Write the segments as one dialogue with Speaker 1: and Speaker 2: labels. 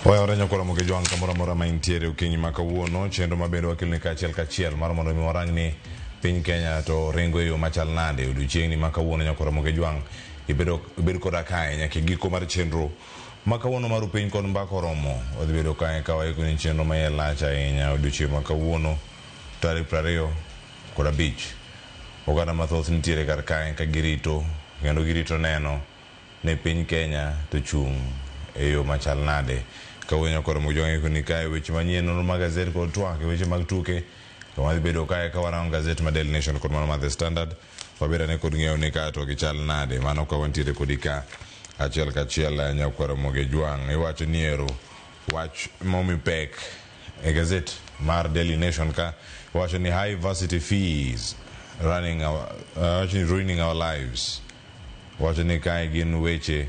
Speaker 1: Oyawore nyakora moke jwang' kamoro amora ma intiere okinyi ma kawuono chenro ma bende wakeloni kaachiel kachiel mar mondo mi warang ni piny Kenya to ringo e yo machal nade odiochieng'ni ma kawuono nyakora moke jwang' ibedo ibed koda kae nyaka e giko mar chenro ma kawuono mar upiny kod mbaka oromo wadhi bedo kae ka waikoni chenro ma iye lach ahinya odiochieng' ma kawuono tarik 25 oganda mathoth nitiere kar kae ka girito kendo girito neno ni piny Kenya to chung' e yo machal nade. Kawuono nyakoro mojwang'e ni kae weche manyien nonro mag gazet kod twak e weche mag tuke to wadhi bedo kae ka warango gazet ma Daily Nation kod mano mar The Standard wabed ane kod ng'eyo ni kae to gichal nade mano ka wantiere kodi ka achiel kachiel nyakwaro Moge Jwang' iwacho ni ero wach momi pek e gazet mar Daily Nation ka iwacho ni high varsity fees running our, wacho ni ruining our lives wacho ni kae gin weche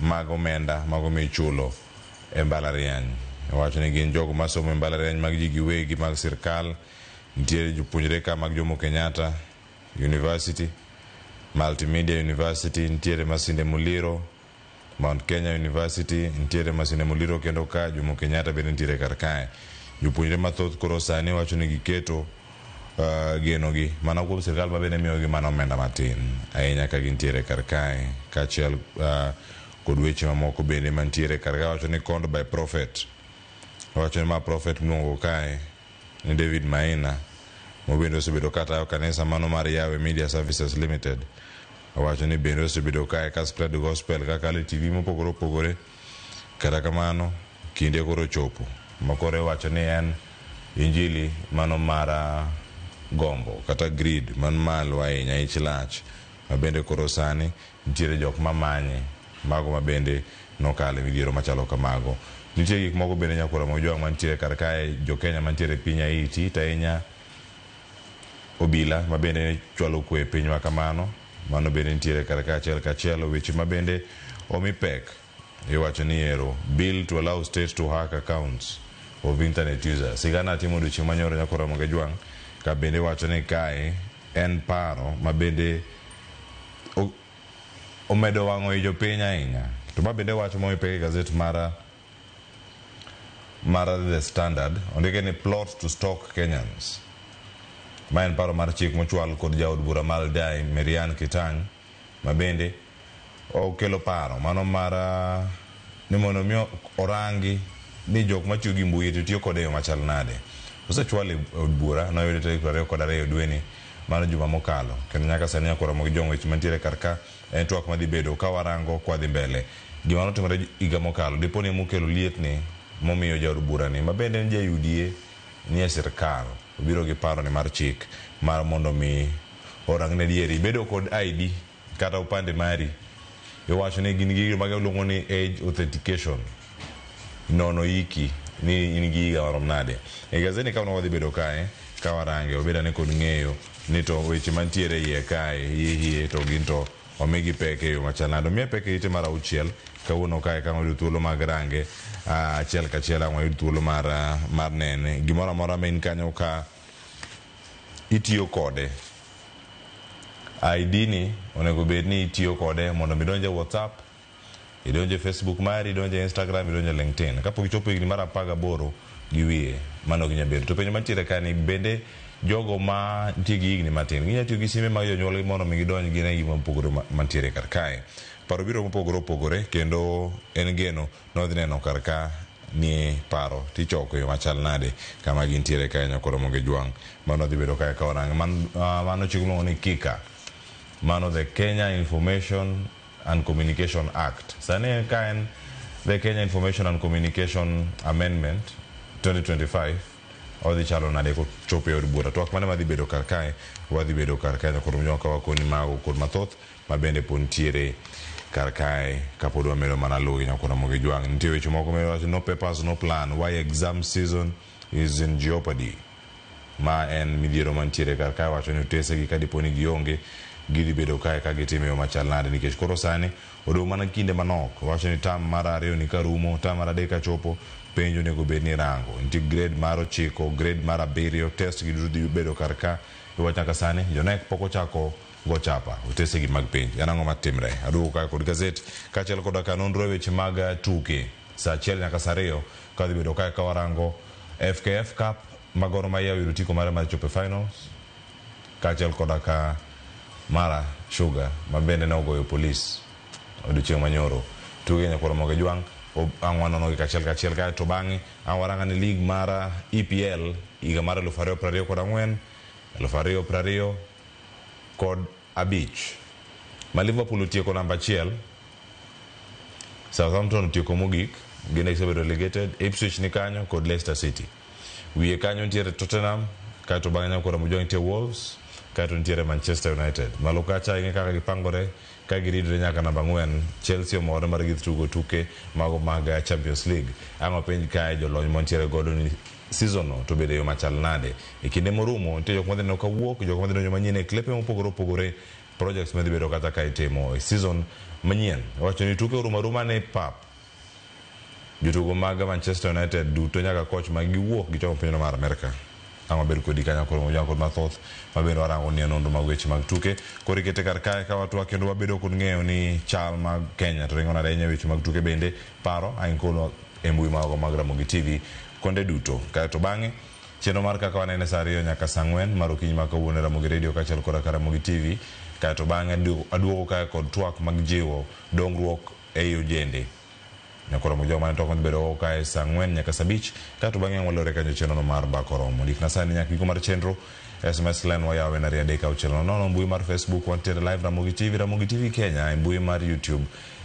Speaker 1: mag omenda mago michulo e mbalariany. Wacho ni gin jogo masomo e mbalariany mag ji giwegi mag sirkal, nitiere jopuonjre ka mag Jomo Kenyatta University, Multimedia University, nitiere Masinde Muliro, Mount Kenya University, nitiere Masinde Muliro kendo ka Jomo Kenyatta bende nitiere kar kae. Jopuonjre mathoth koro sani wacho ni giketo genogi mana kuom sirkal ma bende miyogi mana omenda matin ahinya ka gintiere kar kae kaachiel kod weche mamoko bende mantiere kar kae wacho ni conned by prophet wacho ni ma prophet miluongo kae ni David Maina mobende osebedo katayo kanisa mano mar Yahweh Media Services Limited owacho ni bende osebedo kae ka spread gospel kakalo e TV mopogore opogore kata kamano kinde koro ochopo ma koro iwacho ni en injili mano mar gombo kata greed man malo ahinya ich lach ma bende koro sani nitiere jok mamanye mago ma bende nokalo e midhiero machalo kamago. Nitie gik moko bende nyakwara Mojwang' mantiere kar kae jo Kenya mantiere e piny Haiti to ahinya obila ma bende chwalo kwe e pinywa kamano mano bende nitiere kar ka achiel kachiel weche ma bende omi pek iwacho ni ero bill to allow state to hack accounts of internet users sigana atimo odiochieng' manyoro nyakwara Ramogi Jwang' ka bende iwacho ni kae en paro ma bende omedo wang'o i jopiny ahinya to ma bende wach momi pek e gazet mar The Standard ondike ni plot to stalk Kenyans ma en paro mar chik mochwal kod jaod bura mar Aldai Marianne Kitany ma bende okelo paro mano mar ni mondo mi orangi ni jok matiyo gi mbui to tiyo kode e yo machal nade. Osechwal e od bura noyude tarik 22 dweni mano juma mokalo kendo nyaka sani nyaka Ramogi Jwang' weche mantiere kar ka en twak madhi bedo ka warango kwadhi mbele. Gima notimore higa mokalo dipo ni emokelo lietni momiyo jaod burani ma bende en ja UDA ni e sirkal obiro gi paro ni mar chik mar mondo mi orang ne dieri bedo kod ID kata opande mari iwacho ni gin gi gima giluongo ni age authentication nono iki ni in gi higa marom nade. E gazeti ka wadhi bedo kae ka warange wabed ane kod ng'eyo ni to weche mantiere iye kae hie to gin to omigi pek e yo machal nade. Omiye pek e ite mar auchiel kawuono kae ka wayudo thuolo mag range achiel kachiel ang' wayud thuolo mar nene gimoro amora ma in kanyo ka itiyo kode. ID ni onego bed ni itiyo kode mondo mi idonj e WhatsApp, idonj e Facebook mari, idonj e Instagram, idonj e LinkedIn. Kapok ichopo higni mar 18 gi wiye, mano ok inyal bedo. To penjo mantiere ka ni bende jogo ma nitie gi higni matin ginyalo tiyo gi simbe mag jonyuolgi mondo mi gidonj gine gima mopogore mantiere kar kae. Paro biro mopogore opogore kendo en geno ni wadhi neno kar ka ni paro tichoko e yo machal nade kama gintiere kae nyakoro Ramogi Jwang'. Mano dhi bedo kae ka warang. Mano chik miluongo ni KICA. Mano the Kenya Information and Communication Act. Sani ka en the Kenya Information and Communication Amendment 2025 odhi chalo nade kochopo e od bura. Twak mane madhi bedo kar kae wadhi bedo kar kae nyakoro Ramogi Jwang' ka wakoni mago kod mathoth ma bende pod nitiere kar kae kapod wamedo mana luwo gi nyakwar Ramogi Jwang'. Nitie weche moko miwacho no papers no plan why exam season is in jeopardy. Ma en midhiero mantiere kar kae wacho ni otese gi kadipo ni gionge gidhi bedo kae ka gitimo e yo machal nade nikech koro sani odong' mana kinde manok. Wacho ni term mar ariyo ni karumo, term mar adek kachopo penj onego bed ni irango. Nitie grade mar 9, grade mar 7, test gi duto dhi bedo kar ka. Iwacho nyaka sani jo KNEC pok ochako go chapa otese gi mag penj. En ang'o matimre? Aduogo kae kod gazet kaachiel koda ka nonro e weche mag tuke. Saa 1 nyaka saa 2 ka dhi bedo kae ka warango FKF Cup ma Gor Mahia oyudo otiko mare mar chopo e finals kaachiel koda ka Mara Sugar ma bende ne ogoyo Police odiochieng' manyoro. Tuke nyakwar Ramogi Ojwang' ang' wanono gi kachiel kachiel kae to bang'e ang' warang ane league mar EPL higa mar 2024 2025 ma Liverpool otieko namba 1, Southampton otieko mogik, gin gisebedo relegated, Ipswich ni kanyo kod Leicester City. Wiye kanyo nitiere Tottenham, kaeto bang'e nyakwar Ramogi Ojwang' nitie Wolves, kaeto nitiere Manchester United. Malo kacha ing'e kaka gipangore ka giridre nyaka namba 4, Chelsea omore mar gidhi tugo tuke mago mag Champions League. Ang' wapenj kae jolony mantiere godo ni season no to bende yo machal nade. E kinde morumo nitie jok madhi neno ka wuok, jok madhi donjo manyien e klepe mopogore opogore, projects madhi bedo kata ka itimo e season manyien. Wacho ni tuke orumo aruma ni pap. Jotugo mag Manchester United duto nyaka coach mag giwuok gichomo pinyno mar Amerka. Ang' wabed kodi kanyo koro mojang kod mathoth mabende warango ni nonro mag weche mag tuke. Koro ikete kar kae ka watwak kendo wabedo kod ng'eyo ni chal mag Kenya to ringo nade ahinya weche mag tuke bende paro ang' ikolwa e mbui mago mag Ramogi TV konde duto. Kaeto bang'e chenro mar kaka wanene saa 2 nyaka saa 4 mar okinyi ma kawuono e Ramogi Radio kaachiel koda ka Ramogi TV. Kaeto bang'e aduogo kae kod twak mag jiwo dongruok ei ojende. Nyakwar Ramogi Ojwang' mane twak madhi bedo kae saa 4 nyaka saa 5. Kaeto bang'e ang' walore kanyo chenro no mar Mbaka Oromo. Ndikna sani nyaka giko mar chenro. SMS line wayawe en 23600. Mbui mar Facebook wantiere live Ramogi TV, Ramogi TV Kenya e mbui mar YouTube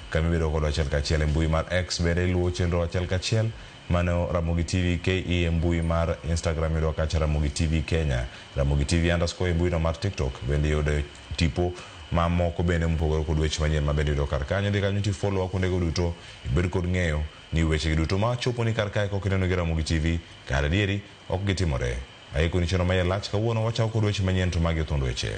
Speaker 1: kama ibedo kodwa achiel kachiel. E mbui mar X bende iluwo chenro achiel kachiel mano Ramogi TV KE. E mbui mar Instagram yudo kacha Ramogi TV Kenya, Ramogi TV underscore. E mbui no mar TikTok bende yudo tipo mamoko bende mopogore kod weche manyien ma bende yudo kar kanyo. Dhi kanyo ti follow kuondego duto, ibed kod ng'eyo ni weche gi duto ma chopo ni kar kae kok ineno gi Ramogi TV kar adieri ok gitimore. Aiko ni chenro maiye lach kawuono wachako kod weche manyien to magi thuond weche.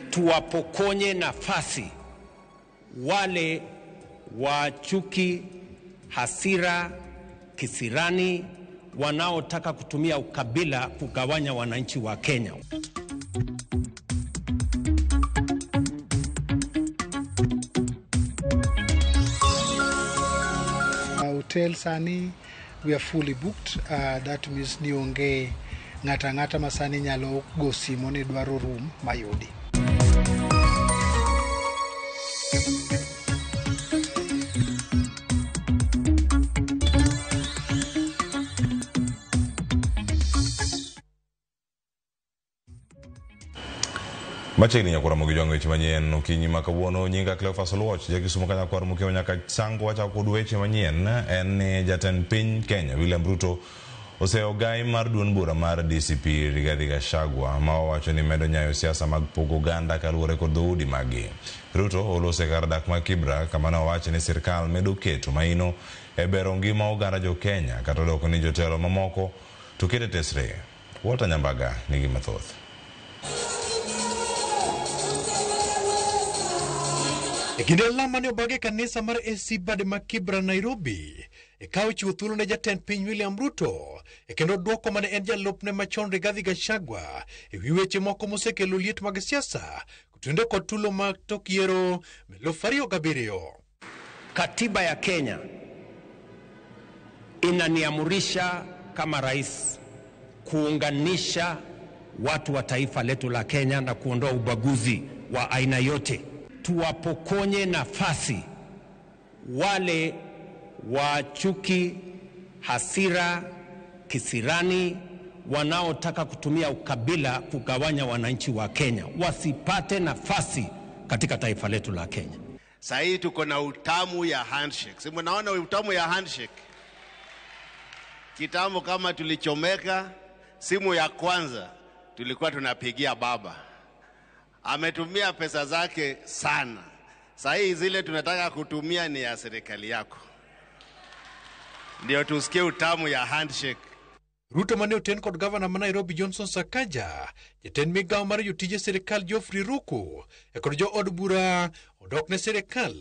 Speaker 2: Tuwapokonye nafasi wale wa chuki, hasira, kisirani wanaotaka kutumia ukabila kugawanya wananchi wa Kenya.
Speaker 3: Hotel sani we are fully booked. That means ni onge ng'ata ng'ata ma sani nyalo go simo ni dwaro room mayudi.
Speaker 1: Machiegni nyakwar Ramogi Ojwang' weche manyien okinyi ma kawuono. Nyinga Cleophas Oluoch, jakisumo ka nyakwar Mokeo nyaka Sango. Wachako kod weche manyien en ni jatend piny Kenya William Ruto oseyo gai mar duond bura mar DCP Rigathi Gachagua ma owacho ni medo nyayo siasa mag pogo oganda kaluwore kod dhoudi maggi. Ruto oloso e kar dak ma Kibra kama ne owacho ni sirkal medo keto maino e bero ngima oganda jo Kenya kata odoko ni jotelo mamoko to kete tesre. Walter Nyambaga nigi mathoth.
Speaker 4: E kinde lamo mane obag e kanisa mar AC Bade ma Kibra Nairobi, e ka ochiwo thuolo ne jatend piny William Ruto e kendo duoko mane en jalupne machon Rigathi Gachagua e wi weche moko mosekelo liet mag siasa kotenore kod tulo mag tok yiero 2007.
Speaker 2: Katiba ya Kenya inaniamurisha kama rais kuunganisha watu wa taifa letu la Kenya na kuondoa ubaguzi wa aina yote. Tuwapokonye nafasi wale wa chuki, hasira, kisirani wanaotaka kutumia ukabila kugawanya wananchi wa Kenya, wasipate nafasi katika taifa letu la Kenya.
Speaker 5: Sasa hii tuko na utamu ya handshake. Si mnaona utamu ya handshake? Kitambo kama tulichomeka, simu ya kwanza tulikuwa tunapigia baba. Ametumia pesa zake sana. Sasa hii zile tunataka kutumia ni ya serikali yako. Ndio tusikie utamu ya handshake.
Speaker 4: Ruto mane oten kod gavana ma Nairobi Johnson Sakaja, jatend migawo mar jotije sirikal Geoffrey Ruku, e kod jo od bura odok ne sirikal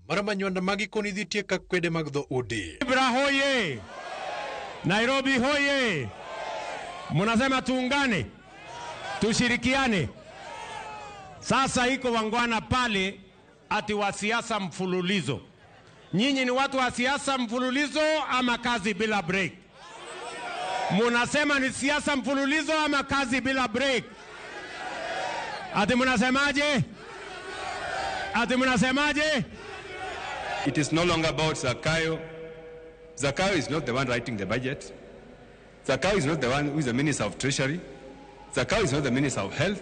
Speaker 4: mar manywanda magi koni dhi tieko akwede mag dhoudi.
Speaker 6: Kibra hoye!
Speaker 2: Nairobi hoye! Munasema tuungane, tushirikiane. Sasa iko wangwana pale ati wa siasa mfululizo. Nyinyi ni watu wa siasa mfululizo ama kazi bila break? Munasema ni siasa mfululizo ama kazi bila break? Ati munasemaje? Ati munasemaje?
Speaker 6: It is no longer about Zakayo. Zakayo is not the one writing the budget. Zakayo is not the one who is the Minister of Treasury. Zakayo is not the Minister of Health.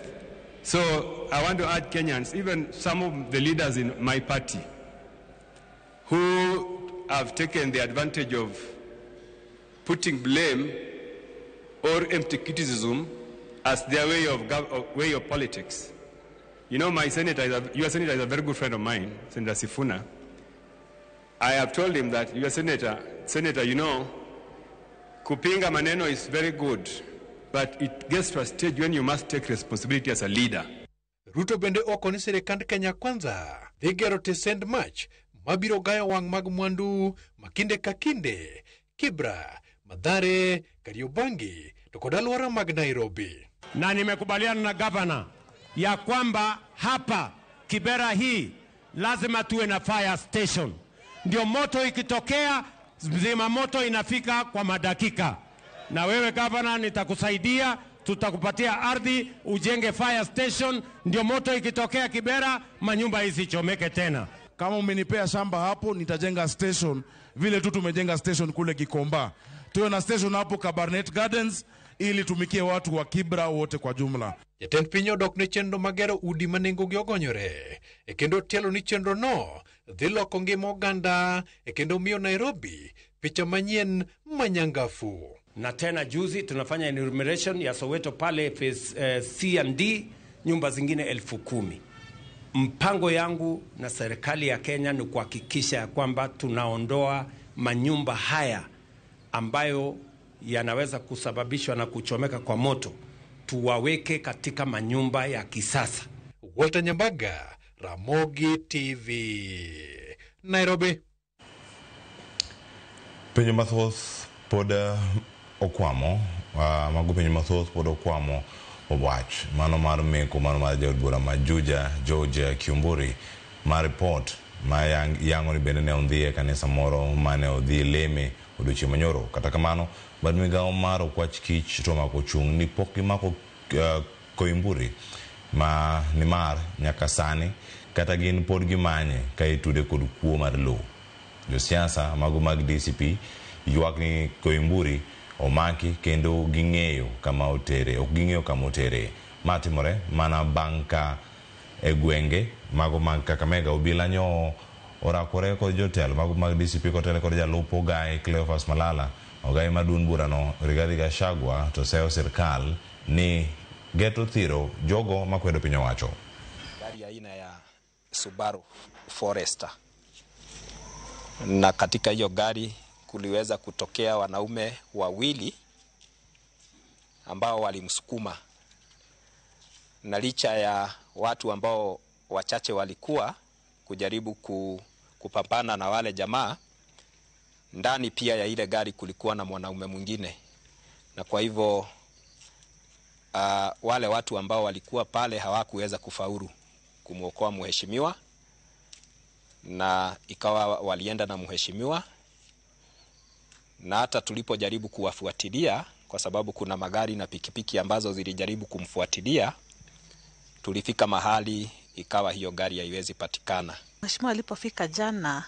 Speaker 6: So I want to add Kenyans, even some of the leaders in my party, who have taken the advantage of putting blame or empty criticism as their way of politics. You know, my senator, your senator is a very good friend of mine, Senator Sifuna. I have told him that your senator, you know, kupinga maneno is very good, but it gets to a stage when you must take responsibility as a leader.
Speaker 4: Ruto bende oko ni sirikand Kenya Kwanza dhi gero tesend mach mabiro gayo wang' mag mwandu ma kinde ka kinde Kibra, Mathare, Kariobangi to kod alwora mag Nairobi.
Speaker 2: Na nimekubaliana na gavana ya kwamba hapa Kibera hii lazima tuwe na fire station, ndio moto ikitokea zima moto inafika kwa madakika. Na wewe gavana, nitakusaidia, tutakupatia ardhi ujenge fire station, ndio moto ikitokea Kibera manyumba isichomeke tena.
Speaker 7: Kama umenipea shamba hapo, nitajenga station vile tu tumejenga station kule Gikomba. Tuwe na station hapo Kabarnet Gardens ili tumikie watu wa Kibra wote kwa jumla.
Speaker 4: Jatend piny odok ne chenro magero udi ma nengogi ogonyore e kendo tielo ni chenro no dhi loko ngima oganda e kendo miyo Nairobi picha manyien manyangafu.
Speaker 2: Na tena juzi tunafanya enumeration ya Soweto pale phase C and D, nyumba zingine 10,000. Mpango yangu na serikali ya Kenya ni kuhakikisha ya kwamba tunaondoa manyumba haya ambayo yanaweza kusababishwa na kuchomeka kwa moto, tuwaweke katika manyumba ya kisasa.
Speaker 4: Walter Nyambaga, Ramogi TV, Nairobi.
Speaker 1: Penjo mathoth pod okwamo, mago penjo mathoth pod okwamo wach mano mar meko mano mar jaod bura ma Juja George Kiumburi ma report ma yango ni bende ne odhi e kanisa moro mane odhi leme odiochieng' manyoro. Kata kamano bad migawo mar okwach kich to omako chung' ni pok gimako Koimburi ma nimar nyaka sani kata gin pod gimanye ka itude kod kuo mar lowo. Josiasa mago mag DCP ywak ni Koimburi omaki kendo ging'eyo kama otere, ok ging'eyo kama otere. Ma timore mana bang' ka e gwenge mago mag Kakamega obila nyo orakore kod jotelo mago mag DCP kotelo kod jalup Ogai Cleophas Malala. Ogai mar duond burano Rigathi Gachagua to seyo sirkal ni geto thiro jogo makwedo piny owacho.
Speaker 8: Gari aina ya Subaru Forester, na katika hiyo gari kuliweza kutokea wanaume wawili ambao walimsukuma, na licha ya watu ambao wachache walikuwa kujaribu kupambana na wale jamaa, ndani pia ya ile gari kulikuwa na mwanaume mwingine, na kwa hivyo wale watu ambao walikuwa pale hawakuweza kufaulu kumuokoa mheshimiwa, na ikawa walienda na mheshimiwa. Na hata tulipojaribu kuwafuatilia, kwa sababu kuna magari na pikipiki ambazo zilijaribu kumfuatilia, tulifika mahali ikawa hiyo gari haiwezi patikana.
Speaker 9: Mheshimiwa alipofika jana,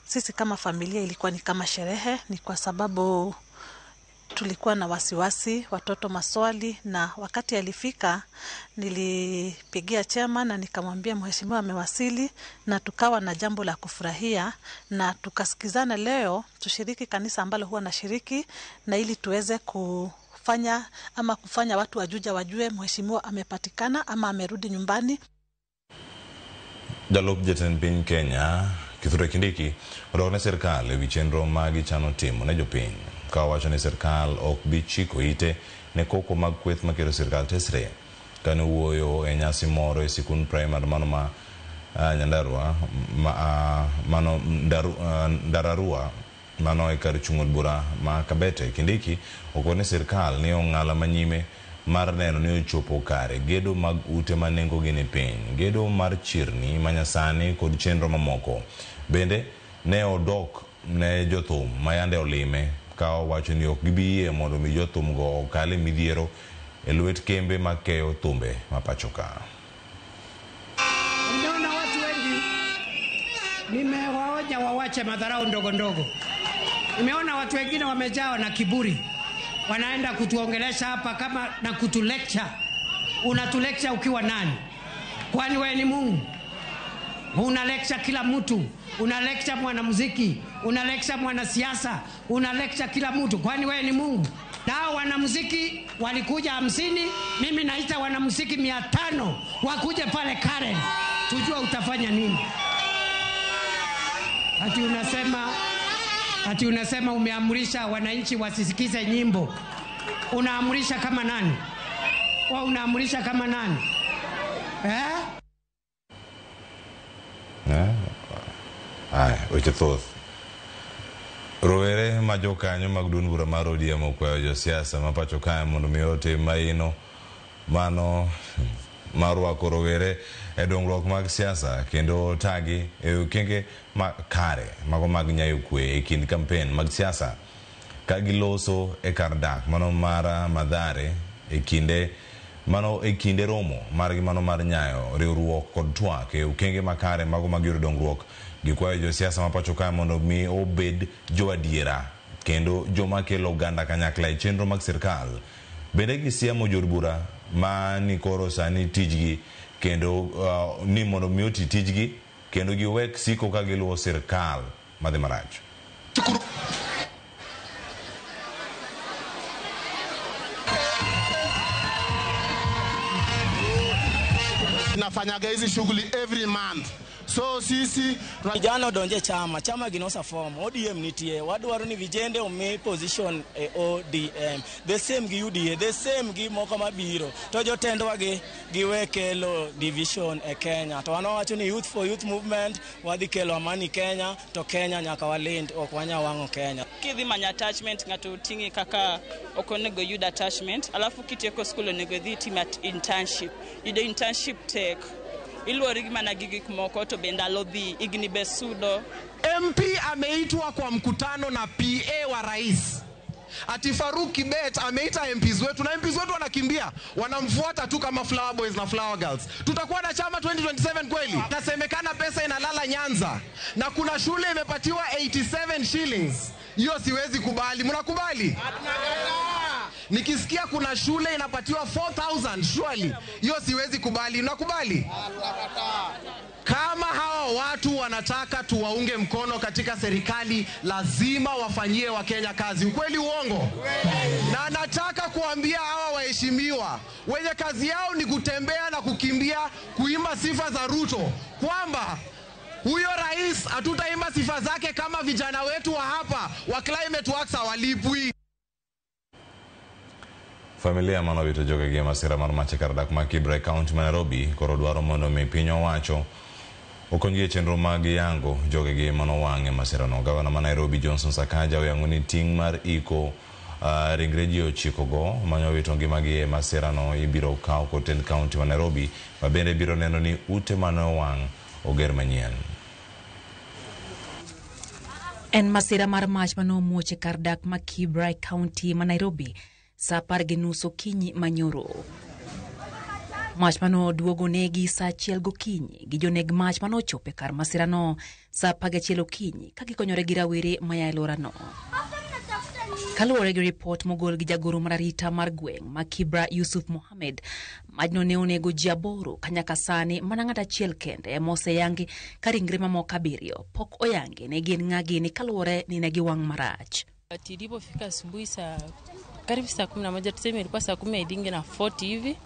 Speaker 9: sisi kama familia ilikuwa ni kama sherehe, ni kwa sababu tulikuwa na wasiwasi, watoto maswali, na wakati alifika nilipigia chairman na nikamwambia mheshimiwa amewasili, na tukawa na jambo la kufurahia na tukasikizana leo tushiriki kanisa ambalo huwa nashiriki, na ili tuweze kufanya ama kufanya watu wa Juja wajue mheshimiwa amepatikana ama amerudi nyumbani.
Speaker 1: Jalup jatend piny Kenya Kithure Kindiki odok ne sirkal ewi chenro ma gichano timo ne jopiny, ka owacho ni sirkal ok bi chiko ite ne koko mag kweth makelo sirkal tesre. Kane owuoyo e nyasi moro e sikund primary mano ma Nyandarua mano Ndararua Mano e kar chung' od bura ma Kabete. Kindiki okone sirkal ni ong'ala manyime mar neno ni ochopo kare gedo mag ute ma nengogi ni piny, gedo mar chirni manyasani kod chenro mamoko. Bende ne odok ne jothum mayande olime ka owacho ni ok gibi yie mondo mi jothum go okal e midhiero e lwet kembe makeyo thumbe ma pacho ka.
Speaker 10: Nimeona watu wengi, nimewaonya wawache madharau ndogo ndogo. Nimeona watu wengine wamejawa na kiburi, wanaenda kutuongelesha hapa kama na kutulecture. Unatulecture ukiwa nani? Kwani wewe ni Mungu? Una lecture kila mtu, una lecture mwanamuziki, una lecture mwanasiasa, una lecture kila mtu. Kwani wewe ni Mungu? Na hao wanamuziki walikuja 50, mimi naita wanamuziki 500 wakuje pale Karen, tujue utafanya nini. Ati unasema umeamrisha wananchi wasisikize nyimbo. Unaamrisha kama nani? Wewe unaamrisha kama nani?
Speaker 1: Aya, weche thoth. Rowere ma jokanyo mag duond bura mar ODM okwayo josiasa ma pacho kae mondo mi otim maino mano mar rwako rowere e dongruok mag siasa kendo tagi e okenge ma kare mago mag nyayo kwe e kind kampen mag siasa ka giloso e kar dak mano mar Mathare e kinde mano e kinde romo margi mano mar nyayo riwruok kod twak e okenge makare mago mag yudo dongruok. Gikwayo josiasa ma pacho kae mondo mi obed joadiera kendo joma kelo oganda kanyakla e chenro mag sirkal. Bende gisiemo jood bura ma ni koro sani tijgi kendo ni mondo mi oti tijgi kendo giwek siko ka giluwo sirkal madhi marach.
Speaker 11: Nafanyaga hizi shughuli every month. So sisi
Speaker 12: vijana odonje chama, chama ginosa form ODM nitie, wadwaro ni vijende omi position e ODM, the same gi UDA, the same gi moko mabiro to jotendwa gi giwe kelo division e Kenya. To wan wawacho ni youth for youth movement, wadhi kelo amani Kenya, to Kenya nyaka walind, ok wanya wang'o Kenya.
Speaker 13: Kidhi manyo attachment, ng'ato ting'i kaka ok onego yud attachment, alafu kitieko school onego idhi tim internship. Yudo internship tek, iluori gi mana gi gik moko to be ndalo dhi, higni be sudo.
Speaker 14: MP ameitwa kwa mkutano na PA wa rais. Ati Faruk Kibet ameita MPs wetu na MPs wetu wanakimbia, wanamfuata tu kama flower boys na flower girls. Tutakuwa na chama 2027 kweli? Nasemekana pesa inalala Nyanza na kuna shule imepatiwa 87 shillings. Hiyo siwezi kubali. Mnakubali? Nikisikia kuna shule inapatiwa 4000 surely, hiyo siwezi kubali. Mnakubali? Kama hawa watu wanataka tuwaunge mkono katika serikali, lazima wafanyie Wakenya kazi. Ukweli uongo? Na nataka kuambia hawa waheshimiwa wenye kazi yao ni kutembea na kukimbia kuimba sifa za Ruto kwamba huyo rais hatutaimba sifa zake kama vijana wetu wa hapa wa Climate Works hawalipwi.
Speaker 1: Familia mano wito jogegi e masira mar mach e kar dak ma Kibra e kaunti ma Nairobi koro dwaro mondo mi piny owacho okonygi e chenro mag yango jogegi manowang' e masirano. Gavana ma Nairobi Johnson Sakaja oyango ni ting' mar iko ringre ji 9 go manowito ngimagi e masirano ibiro kaw kod tend kaunti ma Nairobi ma bende biro neno ni ute manowang' oger manyien.
Speaker 15: En masira mar mach manomuoch e kar dak ma Kibra e kaunti ma Nairobi saa 10:30 okinyi manyoro. Mach manoduogo negi saa 1 gokinyi gi joneg mach manochopo e kar masirano saa 11 okinyi ka gikonyore gi rawere maya e alworano. Kaluwore gi ripot mogol gi jagoro mar arita mar gweng' ma Kibra Yusuf Mohamed, majno ne onego ji 8 ka nyaka sani mana ng'at achiel kende ema oseyangi ka ringre mamoko 7 pok oyangi ne gin ng'a gini kaluwore ni ne giwang' marach.
Speaker 16: Ilipofika asubuhi saa karibu saa 11, tuseme ilikuwa saa 10 na 40 hivi,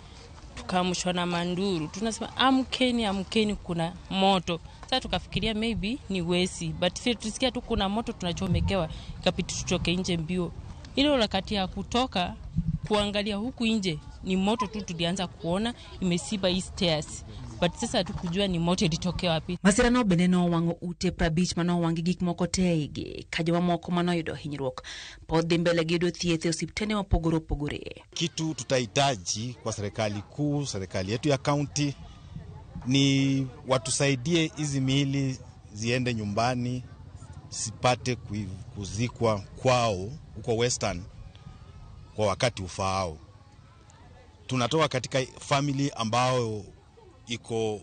Speaker 16: tukaamshwa na manduru. Tunasema amkeni, amkeni, kuna moto. Sasa tukafikiria maybe ni wesi, but sisi tusikia tu kuna moto tunachomekewa, ikabidi tutoke nje mbio. Ile wakati ya kutoka kuangalia huku nje ni moto tu tulianza kuona imesiba hii stairs. But sasa hatukujua ni moto ilitokea wapi.
Speaker 15: Masirano bende nowang'o ute 50 manowang' gi gik moko te e igi, ka jomamoko manoyudo hinyruok pod dhi mbele gi yudo thieth e osiptende mopogore opogore.
Speaker 17: Kitu tutahitaji kwa serikali kuu, serikali yetu ya kaunti ni watusaidie hizi miili ziende nyumbani, zipate kuzikwa kwao huko Western kwa wakati ufaao. Tunatoka katika family ambao iko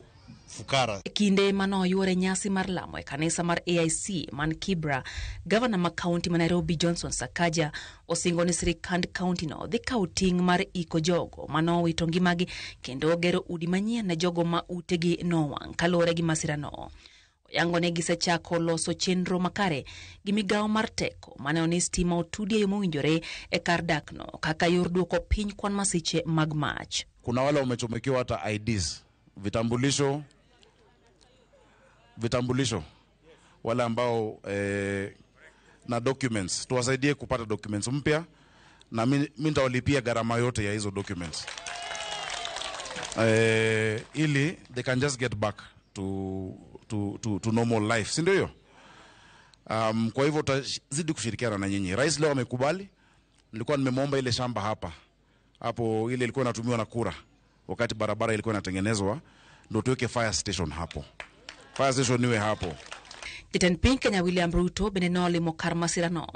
Speaker 17: fukara.
Speaker 15: E kinde manoyuore nyasi mar lamo e kanisa mar AIC man Kibra, gavana ma kaunti ma Nairobi Johnson Sakaja osingo ni sirikand kaunti no dhi kawo ting' mar iko jogo manowito ngimagi kendo gero udi manyien ne jogo ma utegi nowang' kaluwore gi masirano. Oyango ni gisechako loso chenro makare gi migawo mar teko maneno ni stima otudi e yo mowinjore e kar dakno kaka yor duoko piny kwan masiche mag mach.
Speaker 7: Kuna wale wamechomekewa hata IDs, vitambulisho wale ambao na documents, tuwasaidie kupata documents mpya, na mi nitawalipia gharama yote ya hizo documents ili they can just get back to normal life, si ndio hiyo? Kwa hivyo tutazidi kushirikiana na nyinyi. Rais leo amekubali. Nilikuwa nimemwomba ile shamba hapa hapo, ile ilikuwa inatumiwa na kura wakati barabara ilikuwa inatengenezwa, ndio tuweke fire station hapo. Fire station iwe hapo.
Speaker 15: Jatend piny Kenya William Ruto bende nolimo kar masirano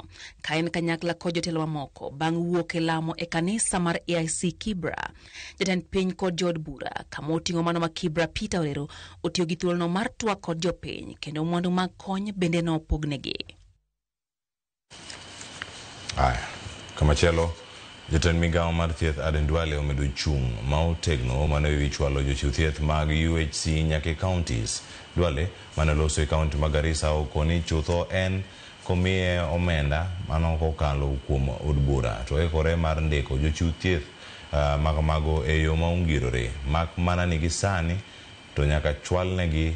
Speaker 15: ka en kanyakla kod jotelo mamoko bang' wuok e lamo e kanisa mar AIC Kibra. Jatend piny kod jood bura kama oting'o mano ma Kibra Peter Orero otiyo gi thuolono mar twak kod jopiny kendo mwandu mag kony bende nopognegi.
Speaker 1: Aya, kamachielo, jatend migawo mar thieth Aden Duale omedo chung' ma otegno mane ewi chwalo jochiw thieth mag UHC nyaka e counties. Duale mane oloso e kaunti ma Garissa okoni chutho en komiye omenda mano kokalo kuom od bura to oikore mar ndiko jochiw thieth makamago e yo ma ongirore, mak mana ni gisani to nyaka chwalnegi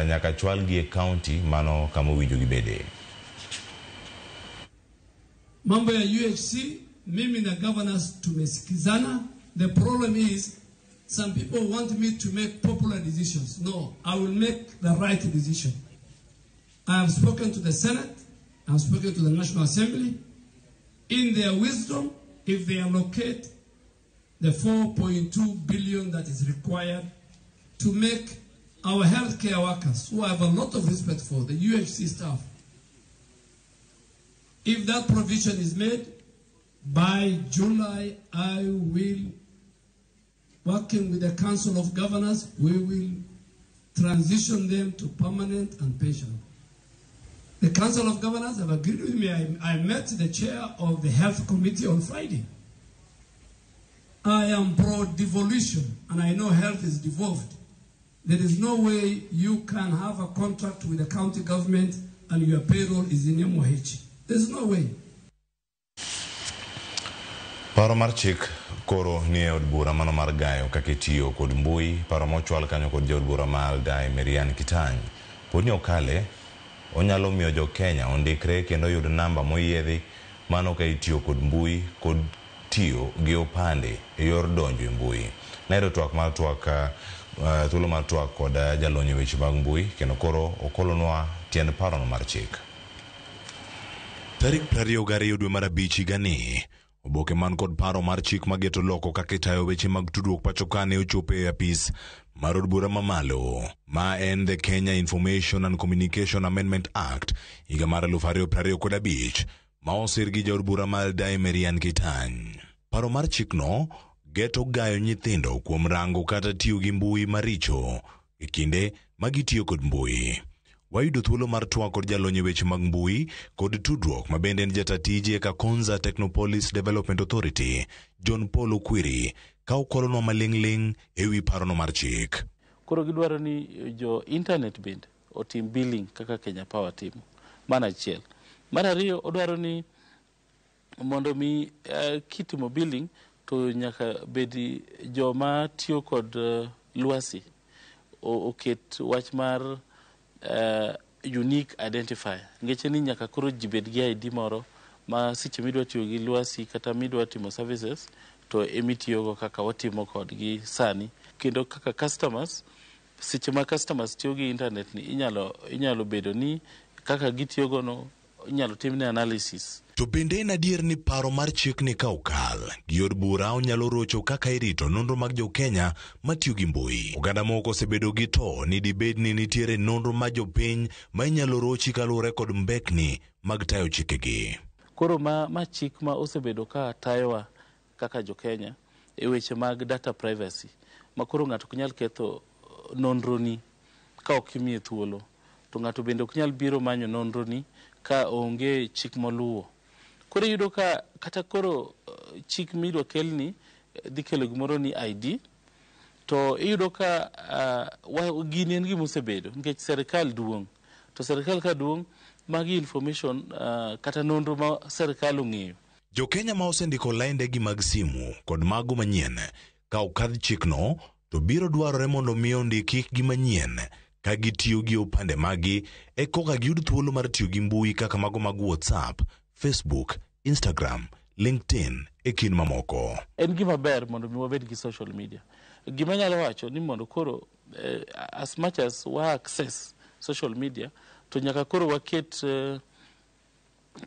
Speaker 1: nyaka chwalgi e kaunti mano kama owinjo gibede.
Speaker 18: Mambo ya UHC, mimi na governors tumesikizana. The problem is some people want me to make popular decisions. No, I will make the right decision. I have spoken to the Senate, I have spoken to the National Assembly. In their wisdom, if they allocate the 4.2 billion that is required to make our healthcare workers, who I have a lot of respect for, the UHC staff, if that provision is made, by July, I will, working with the Council of Governors, we will transition them to permanent and pensionable. The Council of Governors have agreed with me. I met the chair of the Health Committee on Friday. I am pro-devolution, and I know health is devolved. There is no way you can have a contract with the county government and your payroll is in MOH. There's no way.
Speaker 1: Paro mar chik koro ni e od bura mano mar gayo kaka itiyo kod mbui, paro mochwal kanyo kod jaod bura ma Aldai Marianne Kitany. Pod ni okale, onyalo miyo jo Kenya ondikre kendo yud namba moyiedhi mano ka itiyo kod mbui kod tiyo gi opande e yor donjo e mbui. Nayudo twak mar twak thuolo mar twak kod jalony e weche mag mbui kendo koro okolonwa tiend parono mar chik. Tarik 22 dwe mar 5 higani, oboke man kod paro mar chik mageto loko kaka itayo weche mag tudruok pacho ka ne ochopo e apis mar od bura mamalo, ma en the Kenya Information and Communication Amendment Act higa mar 2025 ma osir gi jaod bura ma Aldai Marianne Kitany. Paro mar chikno geto gayo nyithindo kuom rango kata tiyo gi mbui maricho e kinde ma gitiyo kod mbui. Wayudo thuolo mar twak kod jalony e weche mag mbui kod tudruok ma bende en jata tije e Kakonza Technopolis Development Authority, John Paul Okwiri, ka okolonwa maling'ling' ewi parono mar chik.
Speaker 19: Koro gidwaro ni jo internet bende otim billing kaka Kenya Power timo. Mano achiel. Mar ariyo, odwaro ni mondo mi kitimo billing to nyaka bedi joma tiyo kod lwasi oket wach mar unique identifier. Ngeche ni nyaka koro ji bed gi ID moro ma seche midwa tiyo gi lwasi kata midwa timo services to emitiyogo kaka watimo kodgi sani. Kendo kaka customers Seche ma customers tiyo gi internet ni inyalo bedo ni kaka gitiyo go no inyalo timne analysis.
Speaker 1: To bende en adier ni paro mar chikni ka okal gi od bura onyalo rocho kaka irito nonro mag jo-Kenya matiyo gi mbui. Oganda moko osebedo gi to ni dibed ni nitiere nonro mar jopiny ma inyalo rochi kaluwore kod mbekni mag tayo chikegi.
Speaker 19: Koro ma chik ma osebedo ka tayowa kaka jo-Kenya e weche mag data privacy, ma koro ng'ato ok nyal ketho nonroni ka ok imiye thuolo, to ng'ato bende ok nyal biro manyo nonroni ka onge chik moluwo. Koro iyudo ka kata koro chik midwa kelni dhi kelo gimoro ni ID, to iyudo ka gini en gima osebedo nikech serikal duong', to serikal ka duong' magi information kata nonro ma serikal ong'eyo.
Speaker 1: Jo-Kenya ma osendiko laindegi mag simu kod mago manyien ka okadh chikno to biro dwarore mondo mi ondik hikgi manyien ka gitiyo gi opande maggi e koka giyud thuolo mar tiyo gi mbui kaka mago mag WhatsApp, Facebook, Instagram, LinkedIn e kind mamoko.
Speaker 19: En gima ber mondo mi wabed gi social media. Gima nyalo wacho ni mondo koro as much as wa access social media to nyaka koro waket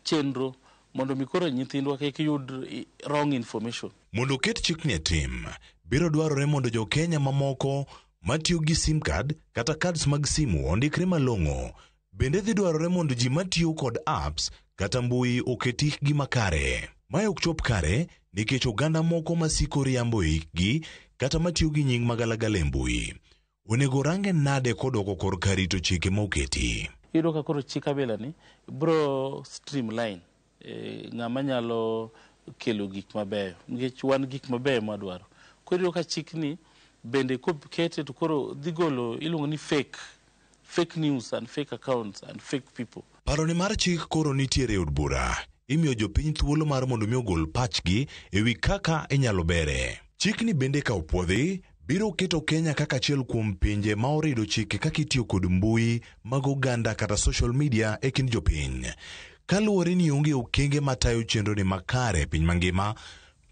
Speaker 19: chenro mondo mi koro nyithindwa kik yud wrong information.
Speaker 1: Mondo oket chikni e tim, biro dwarore mondo jo-Kenya mamoko matiyo gi sim card kata cards mag simu ondikre malong'o. Bende dhi dwarore mondo ji matiyo kod apps kata mbui oket hikgi makare. Mae ok chop kare nikech oganda moko masiko riambo e hikgi kata matiyo gi nying magalagala e mbui. Onego range nade kodoko korka rito chike moketi.
Speaker 19: Iyudo ka koro chik abila ni bro streamline ng'ama nyalo kelo gik mabeyo nikech wan gik mabeyo mwadwaro. Koro iyudo ka chikni bende kokete to koro dhi golo iluongo ni fake news and fake accounts and fake people.
Speaker 1: Paroni mar chik koro nitiere e od bura. Imiyo jopiny thuolo mar mondo mi ogol pachgi ewi kaka inyalo bere. Chikni bende ka opuodhi, biro keto Kenya kaka achiel kuom pinje ma orido chike kaka itiyo kod mbui mag oganda kata social media e kind jopiny. Kaluwore ni onge okenge matayo chenro ni makare e piny mangima,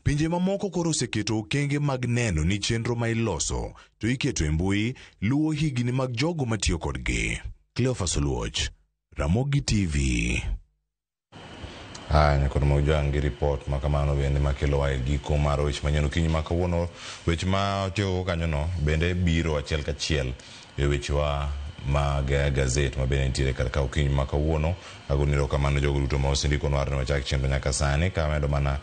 Speaker 1: pinje mamoko koro oseketo okenge mag neno ni chenro ma iloso to iketo e mbui luwo higni mag jogo matiyo kodgi. Cleophas Oluoch, Ramogi TV. Haya, nyakoro mag gi report ma kamano bende makelowa e giko mar weche manyien okinyi ma kawuono. Weche ma otieko kanyono bende biro achiel kachiel e wechewa mag gazet ma bende nitiere kar ka okinyi ma kawuono. Agoni erokamano jogo duto ma osendikonwa ne wachak chenro nyaka sani kamedo mana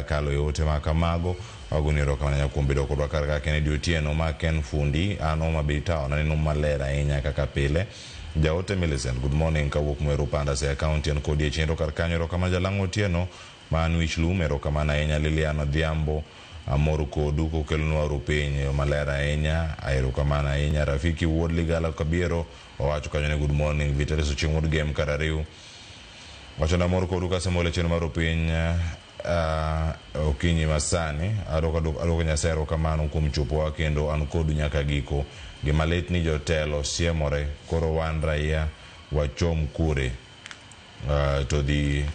Speaker 1: kalo e ote ma kamago. Agoni erokamano nyaka kuom bedo kodwa kar ka Kennedy Otieno ma Ken Fundi, an Homa Bay Town, aneno maler ahinya kaka pile. Jaote Millicent, good morning kawuok Mweru Panda Siaya County en kodi e chenro kar kanyo. Erokamano Jalang'o Otieno man Wich Lum, erokamano ahinya Lilian Odhiambo, amor kodu kokelonwa rupiny e yo maler ahinya. Erokamano ahinya Rafiki wuod Ligala Kabiero owacho kanyo ni good morning. Vitalis Ochieng' wuod Gem Karariu wacho ni amor kodu kasemolo e chenro mar rupiny okinyi masani. Adwoko Nyasaye erokamano kuom chopowa kendo an kodu nyaka giko. Gima lit ni jotelo siemore, koro wan raia wachom kure? To dhi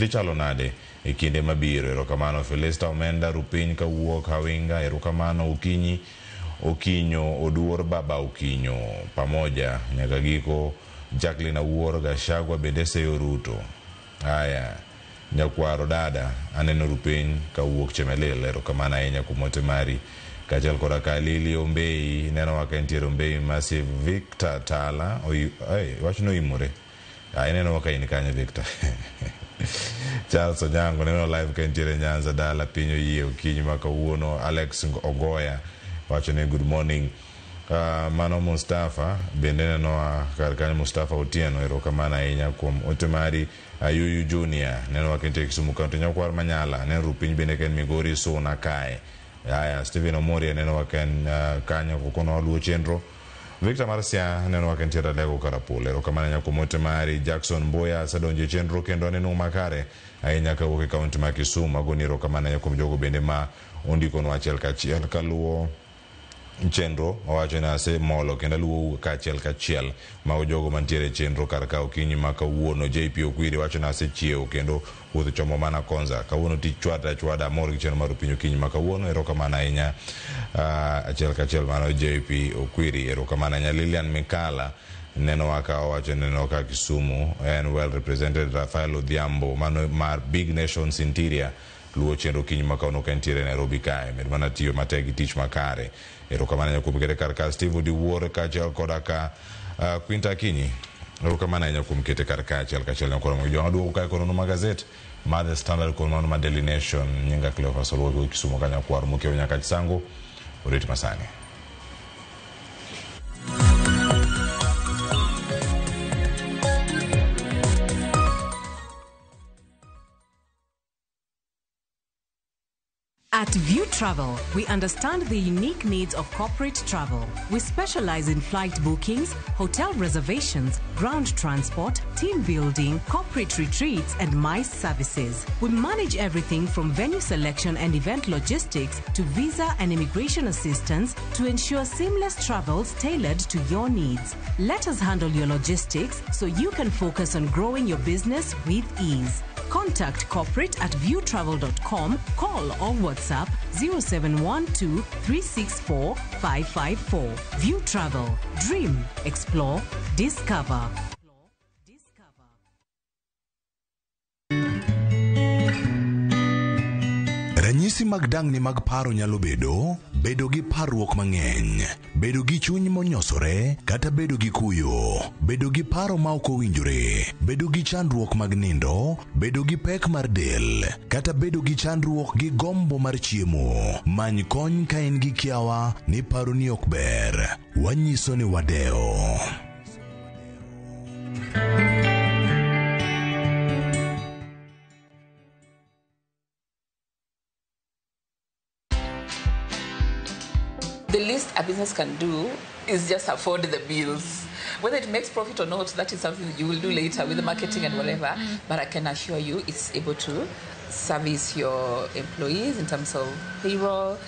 Speaker 1: chalo nade e kinde mabiro? Erokamano Felista Omenda Rupiny kawuok Hawinga, erokamano okinyi Okinyo Oduor Baba Okinyo pamoja nyaka giko. Jacqueline Awuor Gachagua bende seyo Ruto. Haya, nyakwaro dada aneno Rupiny kawuok Chemelil, erokamano ahinya kuom ote mari. Kaachiel koda ka Lili Ombei, neno ka entiere Ombei Massive. Victor Tala, wachno oimore. Ineno ka in kanyo Victor. Charles Onyango neno live ka entiere Nyanza dala piny oyie okinyi ma kawuono. Alex Ogoya wacho ni good morning. Mano Mustafa bende nenowa kar kanyo, Mustafa Otieno, erokamano ahinya kuom ote mari. Ayuyu Junior nenowa ka entie Kisumu County. Nyakwar Manyala neno Rupiny bende ka en Migori Suna kae. Haya, Stephen Omoria nenowa ka en kanyo kokono luwo chenro. Victor Marcia nenowa ka entiere Alego Karapul, erokamano ahinya kuom ote mari. Jackson Mboya asedonjo e chenro kendo aneno makare ahinya kawuok e kaunti ma Kisumu. Agoni erokamano ahinya kuom jogo bende ma ondikonwa achiel kachiel kaluwo chenro owacho ni asemolo kendo aluwou kaachiel kachiel mago jogo mantiere e chenro kar ka okinyi ma kawuono. JP Okwiri wacho ni asechiewo kendo wuoth chomo mana Konza kawuono tich chwada chwada amor gi chenro mar opinyi okinyi ma kawuono. Erokamano ahinya achiel kachiel mano JP Okwiri, erokamano ahinya. Lilian Mikala nenowa ka owacho ni nenowa ka Kisumu en well represented. Rafael Odhiambo mano mar Big Nations Interior luwo chenro okinyi ma kawuono ka entiere Nairobi kae med mana tiyo matek gi tich makare. Erokamano ahinya kuom kete kar ka Steve Odiwuor kaachiel koda ka Quinta Akinyi. Erokamano ahinya kuom kete kar ka achiel kachiel nyakoro mogi jwang' aduogo kae konono ma gazet mar The Standard kod mano mar Daily Nation. Nyinga Cleophas Oluoch Kisumu ka nyakwar Mokeo nyaka Chisango orit masani.
Speaker 20: At View Travel, we understand the unique needs of corporate travel. We specialize in flight bookings, hotel reservations, ground transport, team building, corporate retreats, and MICE services. We manage everything from venue selection and event logistics to visa and immigration assistance to ensure seamless travels tailored to your needs. Let us handle your logistics so you can focus on growing your business with ease. Contact corporate at viewtravel.com, call or WhatsApp 0712 364 554. View Travel. Dream, explore, discover.
Speaker 21: Ranyisi mag dang'ni mag paro nyalo bedo bedo gi parruok mang'eny, bedo gi chuny monyosore kata bedo gi kuyo, bedo gi paro ma ok owinjore, bedo gi chandruok mag nindo, bedo gi pek mar del, kata bedo gi chandruok gi gombo mar chiemo. Many kony ka in gi kiawa ni paroni ok ber. Wanyiso ni wadewo.
Speaker 22: The least a business can do is just afford the bills. Whether it makes profit or not, that is something that you will do later with the marketing and whatever. But I can assure you it's able to service your employees in terms of payroll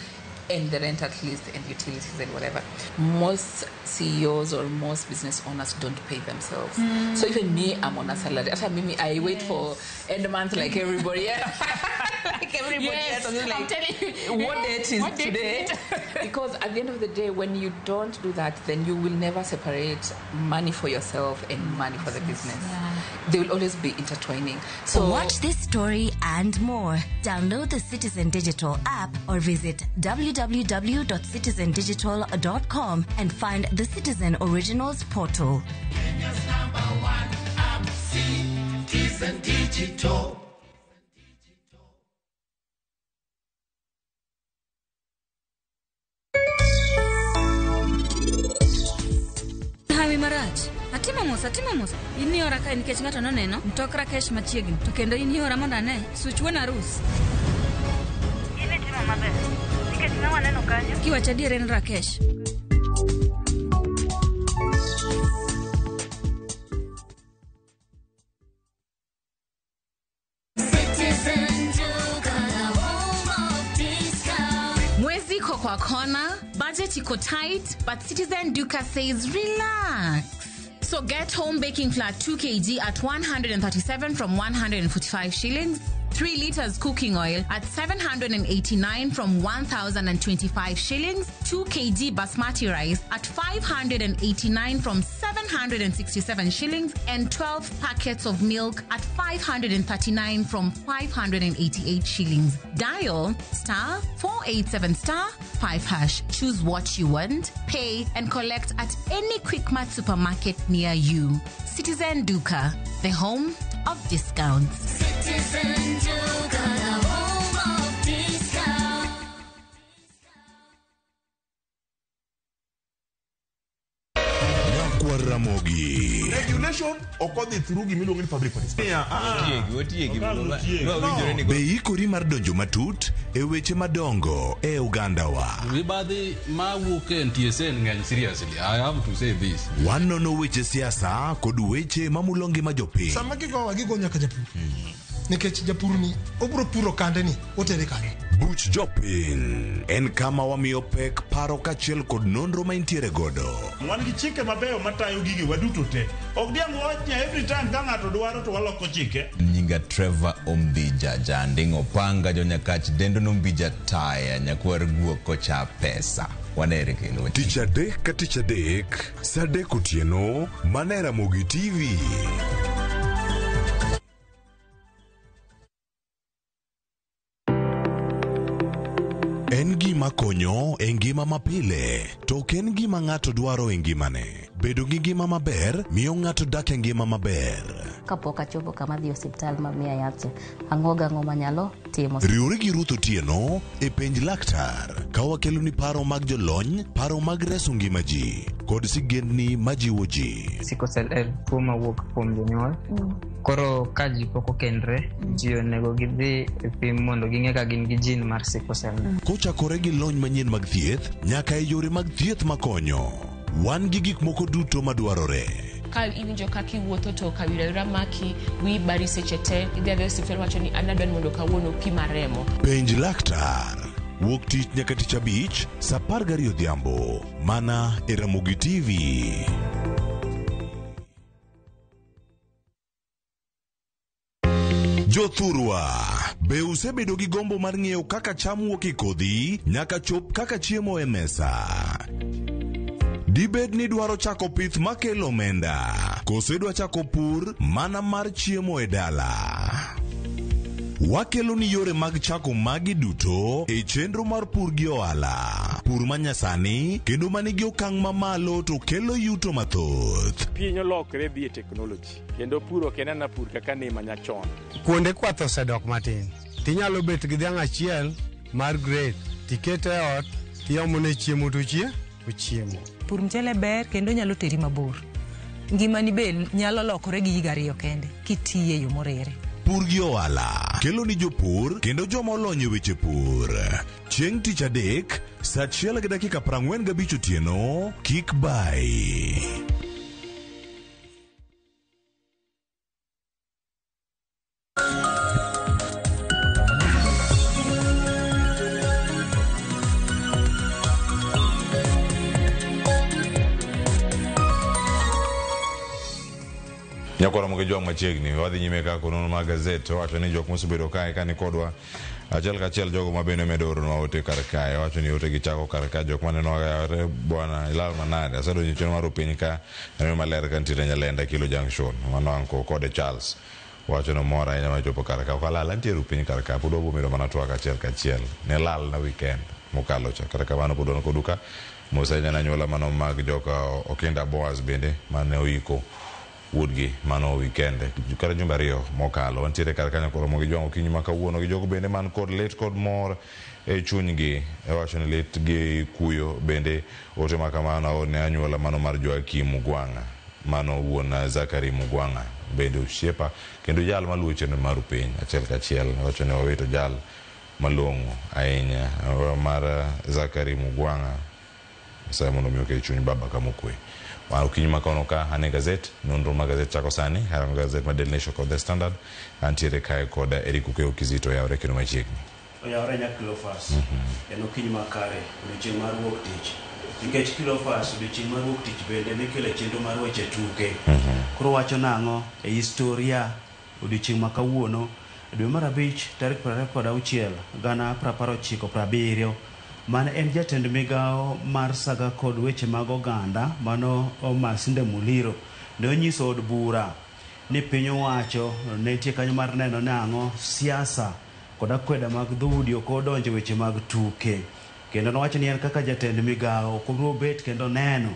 Speaker 22: and the rent at least and utilities and whatever. Most CEOs or most business owners don't pay themselves. So even me, I'm on a salary. After me, I wait for end month like everybody else. Like everybody
Speaker 23: Yes,
Speaker 22: else. I'm just
Speaker 23: I'm
Speaker 22: like,
Speaker 23: telling you.
Speaker 22: What date is
Speaker 23: What date
Speaker 22: today?
Speaker 23: is it?
Speaker 22: Because at the end of the day, when you don't do that, then you will never separate money for yourself and money for the business. They will always be intertwining. So
Speaker 24: watch this story and more. Download the Citizen Digital app or visit www.citizendigital.com and find the Citizen Originals portal.
Speaker 25: Kenya's number one app, Citizen Digital.
Speaker 26: Hawi marach. Atimo mos, atimo mos. In iora kae nikech ng'ato noneno mtok Rakesh machiegni. To kendo in iora mondo ane such wuon arus.
Speaker 27: In itimo maber. Nikech ne waneno kanyo.
Speaker 26: Kiwacho adier en Rakesh.
Speaker 24: Citizen Duka, the home of discount.
Speaker 28: Mwezi iko kwa kona, budget iko tight, but Citizen Duka says relax. So get home baking flour 2 kg at 137 from 145 shillings, 3 liters cooking oil at 789 from 1,025 shillings, 2 kg basmati rice at 589 from 767 shillings, and 12 packets of milk at 539 from 588 shillings. Dial star 487 star 5 hash. Choose what you want, pay, and collect at any Quickmart supermarket near you. Citizen Duka, the home of discounts.
Speaker 24: Citizen Duka, the home of discount.
Speaker 21: Nyakwar Ramogi.
Speaker 29: Regulation ok odhi through gimiluongo ni public participation.
Speaker 21: Be ikori mar donjo matut e weche madongo e ogandawa.
Speaker 30: Mibadhi mawuok e NTSA ng'eny seriously. I have to say this.
Speaker 21: Wanono weche siasa kod weche mamulo ngima jopiny.
Speaker 31: Sama gigowa gigo nyaka japur. Nikech japur ni obiro puro kande ni otere kanye.
Speaker 21: Buch Jopiny en kama wamiyo pek paro kaachiel kod nonro ma intiere godo.
Speaker 29: Wan gi chike mabeyo matayo gige waduto te. Ok diang' wawach ni every time ka ng'ato dwaro to waloko chike.
Speaker 2: Nyinga Trevor Ombija Janding Opanga Jonyakach Dendo Nombija Taya Nyakwar Guok Kocha Pesa. Wanere kendo.
Speaker 21: Tich adek ka tich adek, saa adek otieno, mana e Ramogi TV. En gima konyo e ngima mapile, to ok en gima ng'ato dwaro e ngimane. Bedo gi ngima maber miyo ng'ato dak e ngima maber.
Speaker 3: Kapok achopo kama adhi e osiptal ma miya yath cha, ang'o gang'o manyalo timo.
Speaker 21: Riwri gi Ruth Otieno e Penj Laktar ka wakeloni paro mag jolony, paro mag reso ngima ji, kod sigendni majiwo ji.
Speaker 4: Sickle cell en tuo mawuok kuom jonyuol. Koro ka ji pok okendre, ji onego gidhi e pim mondo ging'e ka gin gi gene mar sickle cell.
Speaker 21: Kochakore gi lony manyien mag thieth nyaka e yore mag thieth makonyo, wan gi gik moko duto madwarore.
Speaker 5: Ka iwinjo kaka iwuotho to kawira wira maki, wiyi bari seche te, idhi adhiya e osiptal wacho ni an adwa ni mondo kawuono pima remo.
Speaker 21: Penj laktar. Wuok tich nyaka tich abich, saa 12 odhiambo, mana e Ramogi TV. Jothurwa, be usebedo gi gombo mar ng'eyo kaka cham wuok e kodhi nyaka chop kaka chiemo e mesa? Dibed ni idwaro chako pith makelo omenda, koso idwa chako pur mana mar chiemo e dala? Wakelo ni yore mag chako magi duto e chenro mar pur gi ohala. Pur manyasani kendo manigi okang' mamalo to kelo yuto mathoth.
Speaker 6: Piny olokre dhi e teknoloji kendo pur ok en ana pur kaka ne manyachon.
Speaker 8: Kuonde kwath osedok matin. Tinyalo bet gi dhiang' achiel mar grade tikete e ot tiomone chiemo to ochiemo.
Speaker 9: Pur mchele ber kendo nyalo teri mabor. Ngimani be nyalo lokore gi higa ariyo kende kitiye e yo moriere.
Speaker 21: Pur gi ohala kelo ni jopur kendo joma olony e weche pur. Chieng' tich adek, saa achiel gi dakika 45 otieno, kik bayi.
Speaker 1: Nyakwara moke jwang' machiegni wadhi nyime ka konono mag gazet wacho ni jok mosebedo kae ka ni kodwa achiel kachiel jogo ma bende medo oronwa ote kar kae wacho ni ote gichako kar ka jok maneno ka bwana ilal manade asedonjo chenro mar piny ka aneno maler ka nitiere Nyalenda Kilo Junction mano anko kode Charles wacho ni mor ahinya machopo kar ka ok alal antiere piny kar ka pod wabomedo mana twak achiel kachiel ne lal na weekend mokalo cha kata kamano pod wan kodu ka mos ahinya ne anyuola mano mag joka Okinda Boaz bende mane oiko wuodgi mano weekend kata jumbe ariyo mokalo wantiere kar kanyo koromo gi jwang' okinyi ma kawuono gi jogo bende man kod lit kod mor e chunygi wacho ni lit gi kuyo bende ote ma kamano ne anyuola mano mar Joakim Mugwang'a mano wuon Zakari Mugwang'a bende osiepa kendo jal maluwo chenro mar piny achiel kachiel wacho ni wawito jal malong'o ahinya mar Zakari Mugwang'a Nyasaye mondo mi oket chuny baba kama okwe. Okinyi ma kono ka an e gazet, nonro mag gazet chako sani, arango gazet mar Daily Nation kod The Standard, antiere kae kod Eric Okeyo Kizito oyawre kendo machiegni.
Speaker 10: Oyawre nya Cleophas, en okinyi makare, odiochieng' mar wuok tich. Nikech Cleophas, odiochieng' mar wuok tich bende nikelo e chenro mar weche tuke. Koro wacho nang'o e historia odiochieng' ma kawuono, dwe mar 5 tarik 26 1970 mane en jatend migawo mar saga kod weche mag oganda mano Masinde Muliro ne onyiso od bura ni piny owacho ne nitie kanyo mar neno nang'o siasa kod akweda mag dhoudi ok odonjo weche mag tuke. Kendo nowacho ni en kaka jatend migawo ok obiro bet kendo neno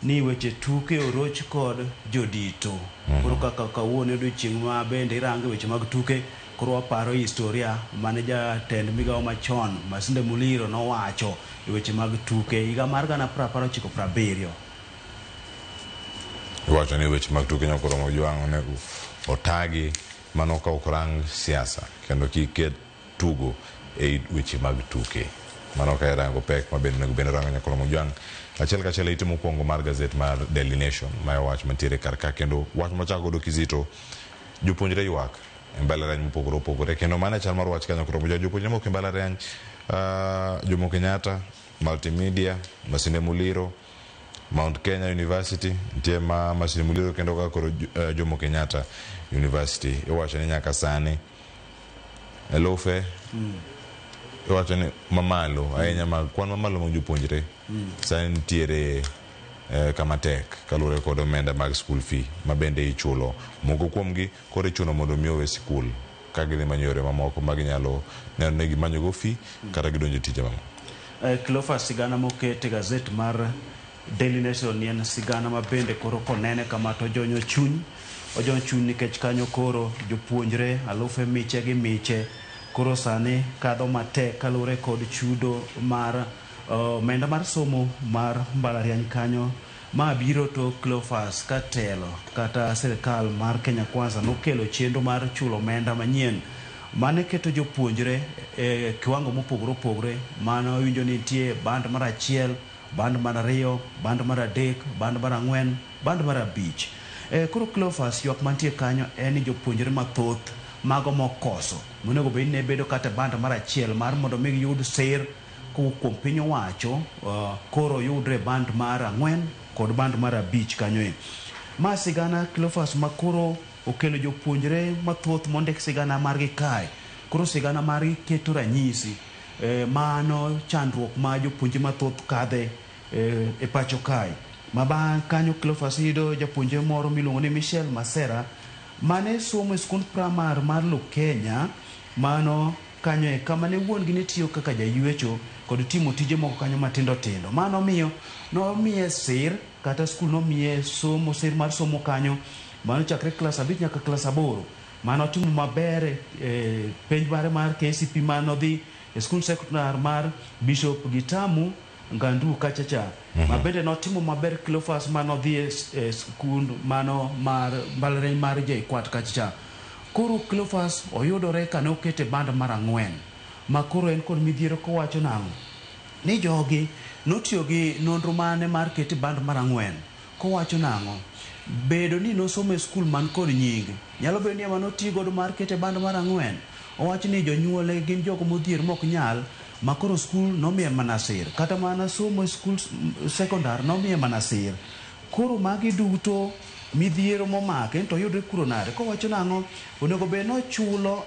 Speaker 10: ni weche tuke oroch kod jodito. Koro kaka kawuono odiochieng' ma bende irango weche mag tuke, koro waparo historia mane jatend migawo machon Masinde Muliro nowacho e weche mag tuke higa mar 1970.
Speaker 1: Iwacho ni weche mag tuke nyakoromo jwang' onego otagi mano ka ok rang siasa kendo kik ket tugo e weche mag tuke. Mano ka irango pek ma bende onego bende rango nyakoromo jwang' achiel kachiel e ite mokwongo mar gazet mar Daily Nation ma wach mantiere kar ka kendo wach machako godo Kizito jopuonjre ywak e mbalariany mopogore opogore. Kendo mano e chal mar wach kanyo koro jopuonjre moko e mbalariany Jomo Kenyatta, Multimedia, Masinde Muliro, Mount Kenya University, nitie ma Masinde Muliro kendo ka koro Jomo Kenyatta University. Iwacho ni nyaka sani elufe iwacho ni mamalo ahinya mag kwan mamalo mag jopuonjre sani nitiere kama tek kaluwore kod omenda mag school fee ma bende ichulo. Moko kuomgi koro ichuno mondo mi owe sikul ka gidhi manyo yore mamoko ma ginyalo neno ni gimanyogo fee kata gidonjo e tije mamoko.
Speaker 10: Cleophas, sigana moket e gazet mar Daily Nation ni en sigana ma bende koro konene kama to ojonyo chuny, ojonyo chuny nikech kanyo koro jopuonjre alufe miche gi miche koro sani kadho matek kaluwore kod chudo mar omenda mar somo mar mbalariany kanyo. Ma biro to Cleophas ka telo kata sirikal mar Kenya Kwanza nokelo chenro mar chulo omenda manyien mane keto jopuonjre e kiwango mopogore opogore. Mano winjo ni nitie band mar 1, band mar 2, band mar 3, band mar 4, band mar 5. Koro Cleophas, ywak mantie kanyo en ni jopuonjre mathoth mago mokoso monego bed ni ne bedo kata band mar 1 mar mondo mi giyud sir kowuok kuom piny owacho, koro yudre band mar 4 kod band mar 5 kanyo e. Ma sigana Cleophas ma koro okelo jopuonjre mathoth mondik sigana margi kae. Koro sigana margi keto ranyisi mano chandruok ma jopuonjre mathoth kadhe e pacho kae. Ma bang' kanyo Cleophas yudo japuonjre moro miluongo ni Michelle Masera mane somo e skund primar mar Lukenya, mano kanyo e kama ne wuon gi ne tiyo kaka jaywecho kod timo tije moko kanyo matindo tindo. Mano miyo nomiye sir kata skul nomiye somo sir mar somo kanyo mano chakre klas 5 nyaka klas 8. Mano otimo maber penj mare mar KCP mano dhi e skul sekondar mar Bishop Gitamu Ngandu kachacha. Ma bende notimo maber Cleophas mano dhi e skund mano mar mbalariany mar JKUAT kachacha. Koro Cleophas oyudore kane okete band mar 4 ma koro en kod midhiero kowacho nang'o ni jogi notiyo gi nonro mane mar kete band mar 4 kowacho nang'o bedo ni nosomo e skul man kod nying nyalo bedo ni ema noti godo mar kete band mar 4. Owacho ni jonyuole gin jogo modhier mok nyal ma koro skul nomiye mana sir, kata mana somo e skul sekondar nomiye mana sir. Koro magi duto midhiero momake to yudre kuro nade? Kowacho nang'o onego bed nochulo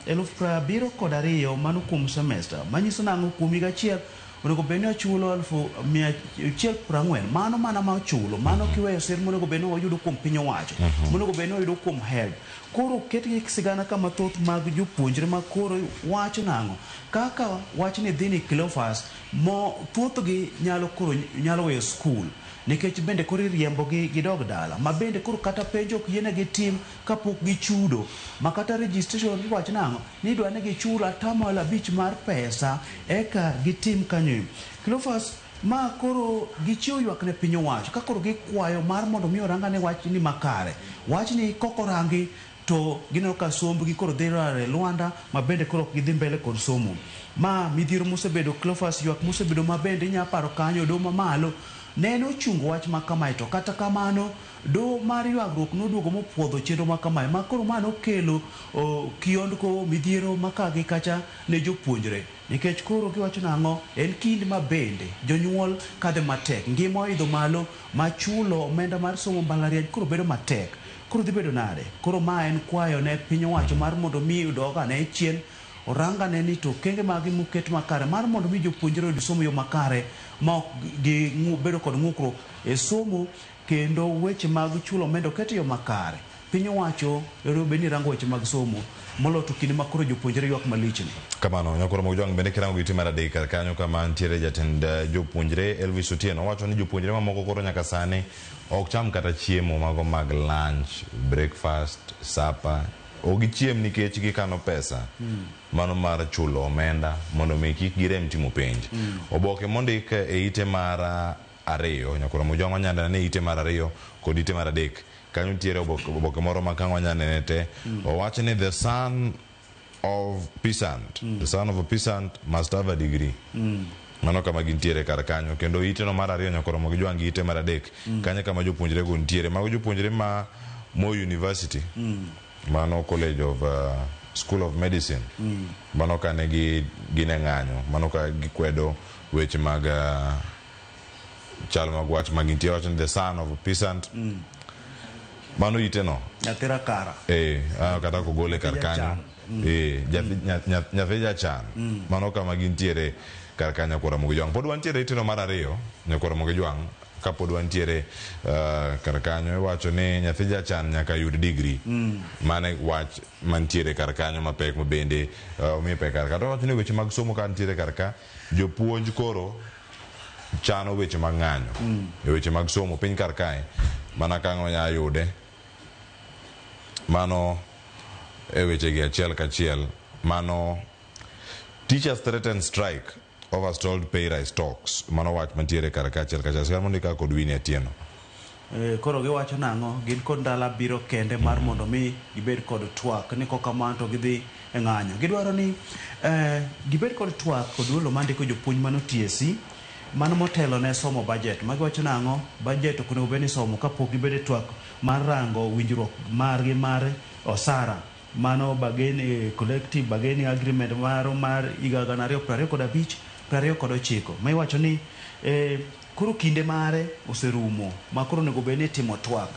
Speaker 10: 72,000 mano kuom semester, manyiso nang'o kuom higa achiel onego bed ni ochulo 1,140, mano mana ma ochulo, mano kiweyo sir monego bed ni oyudo kuom piny owacho, monego bed ni oyudo kuom HELB. Koro ketgi sigana kama thoth mag jopuonjre ma koro wacho nang'o kaka wach ni dhi ni Cleophas mo thothgi nyalo koro nyalo weyo skul nikech bende koro iriembogi gidog dala, ma bende koro kata penj ok yienegi tim kapok gichudo, ma kata registration iwacho nang'o ni idwa ni gichul 5% mar pesa eka gitim kanyo. Cleophas ma koro gichiwo ywak ne piny owacho ka koro gikwayo mar mondo mi orangane wach ni makare, wach ni kokorangi to gineno ka sombgi koro dhi lwar e lwanda ma bende koro ok gidhi mbele kod somo. Ma midhiero mosebedo Cleophas, ywak mosebedo ma bende inya paro kanyo doho mamalo nene ochungo wach ma kamae, to kata kamano doho mar ywagruok noduogo mopuodho chenro ma kamae ma koro ma nokelo kiondko midhiero ma ka gi kacha ne jopuonjre, nikech koro giwacho nang'o en kinde ma bende jonyuol kadhe matek, ngima oidho malo ma chulo omenda mar somo mbalariany koro bedo matek. Koro dhi bedo nade? Koro ma en kwayo ne piny owacho mar mondo mi odog ane chien orangane ni to okenge magi moket makare mar mondo mi jopuonjre oyud somo yo makare ma ok gi bedo kod ng'ukruok e somo, kendo weche mag chulo omenda oket e yo makare. Piny owacho onego bed ni rango weche mag somo moloyo to kinde ma koro jopuonjre ywak malich ni.
Speaker 1: Kamano nyakoro Mojwang' bende kirango gi tim mar 3 kar kanyo kama nitiere jatend jopuonjre Elvis Otieno owacho ni jopuonjre mamoko koro nyaka sani ok cham kata chiemo mago mag lunch, breakfast, supper, ok gichiem nikech gikano pesa mano mar chulo omenda mondo mi kik girem timo penj. Oboke mondik e ite mar 2 nyakoro Mojwang' wanyalo nene ite mar 2 kod ite mar 3 kanyo nitiere oboke moro ma kang' wanyalo nene te. Owacho ni the son of peasant, the son of a peasant must have a degree. Mano kama gintiere kar kanyo kendo ite no mar 2 nyaka romo gi Jwang' gi ite mar 3 kanyo kama jopuonjre go nitiere. Mago jopuonjre ma Moi University. Mano College of School of Medicine. Mano kane gi gin e ng'anyo, mano ka gikwedo weche mag chal mag wach ma gintie wacho ni the son of a peasant. Mano ite no.
Speaker 10: Nyathi rakara.
Speaker 1: Eh, kata kogole kar kanyo. Eh, nyathi jachan. Mano kama gintiere kar kanyo Nyakwar Ramogi Jwang'. Pod wantiere iteno mar ariyo Nyakwar Ramogi Jwang' kapod wantiere kar kanyo iwacho ni nyathi jachan nyaka yud degree. Mano e wach mantiere kar kanyo mapek ma bende omiye pek kar ka. To wacho ni weche mag somo ka nitiere kar ka, jopuonj koro chano weche mag ng'anyo e weche mag somo piny kar kae mana ka ang' onya yude. Mano e weche gi achiel kachiel. Mano teachers threaten strike over stalled pay rise talks. Mano wach mantiere kar ka achiel kachiel. Sigana mondik ka kod Winnie Atieno.
Speaker 10: Koro giwacho nang'o? Gin kod ndalo abiriyo kende mar mondo mi gibed kod twak ni kokamano to gidhi e ng'anyo. Gidwaro ni gibed kod twak kod duolo mandiko jopuonj mano TSC mano motelo ne somo budget. Magiwacho nang'o? Budget ok onego bed ni isomo kapok gibedo e twak mar rango winjruok margi mar osara. Mano bargaining, collective bargaining agreement maro mar higa 2025 29 ma iwacho ni koro kinde mare oserumo ma koro onego bed ni itimo twak.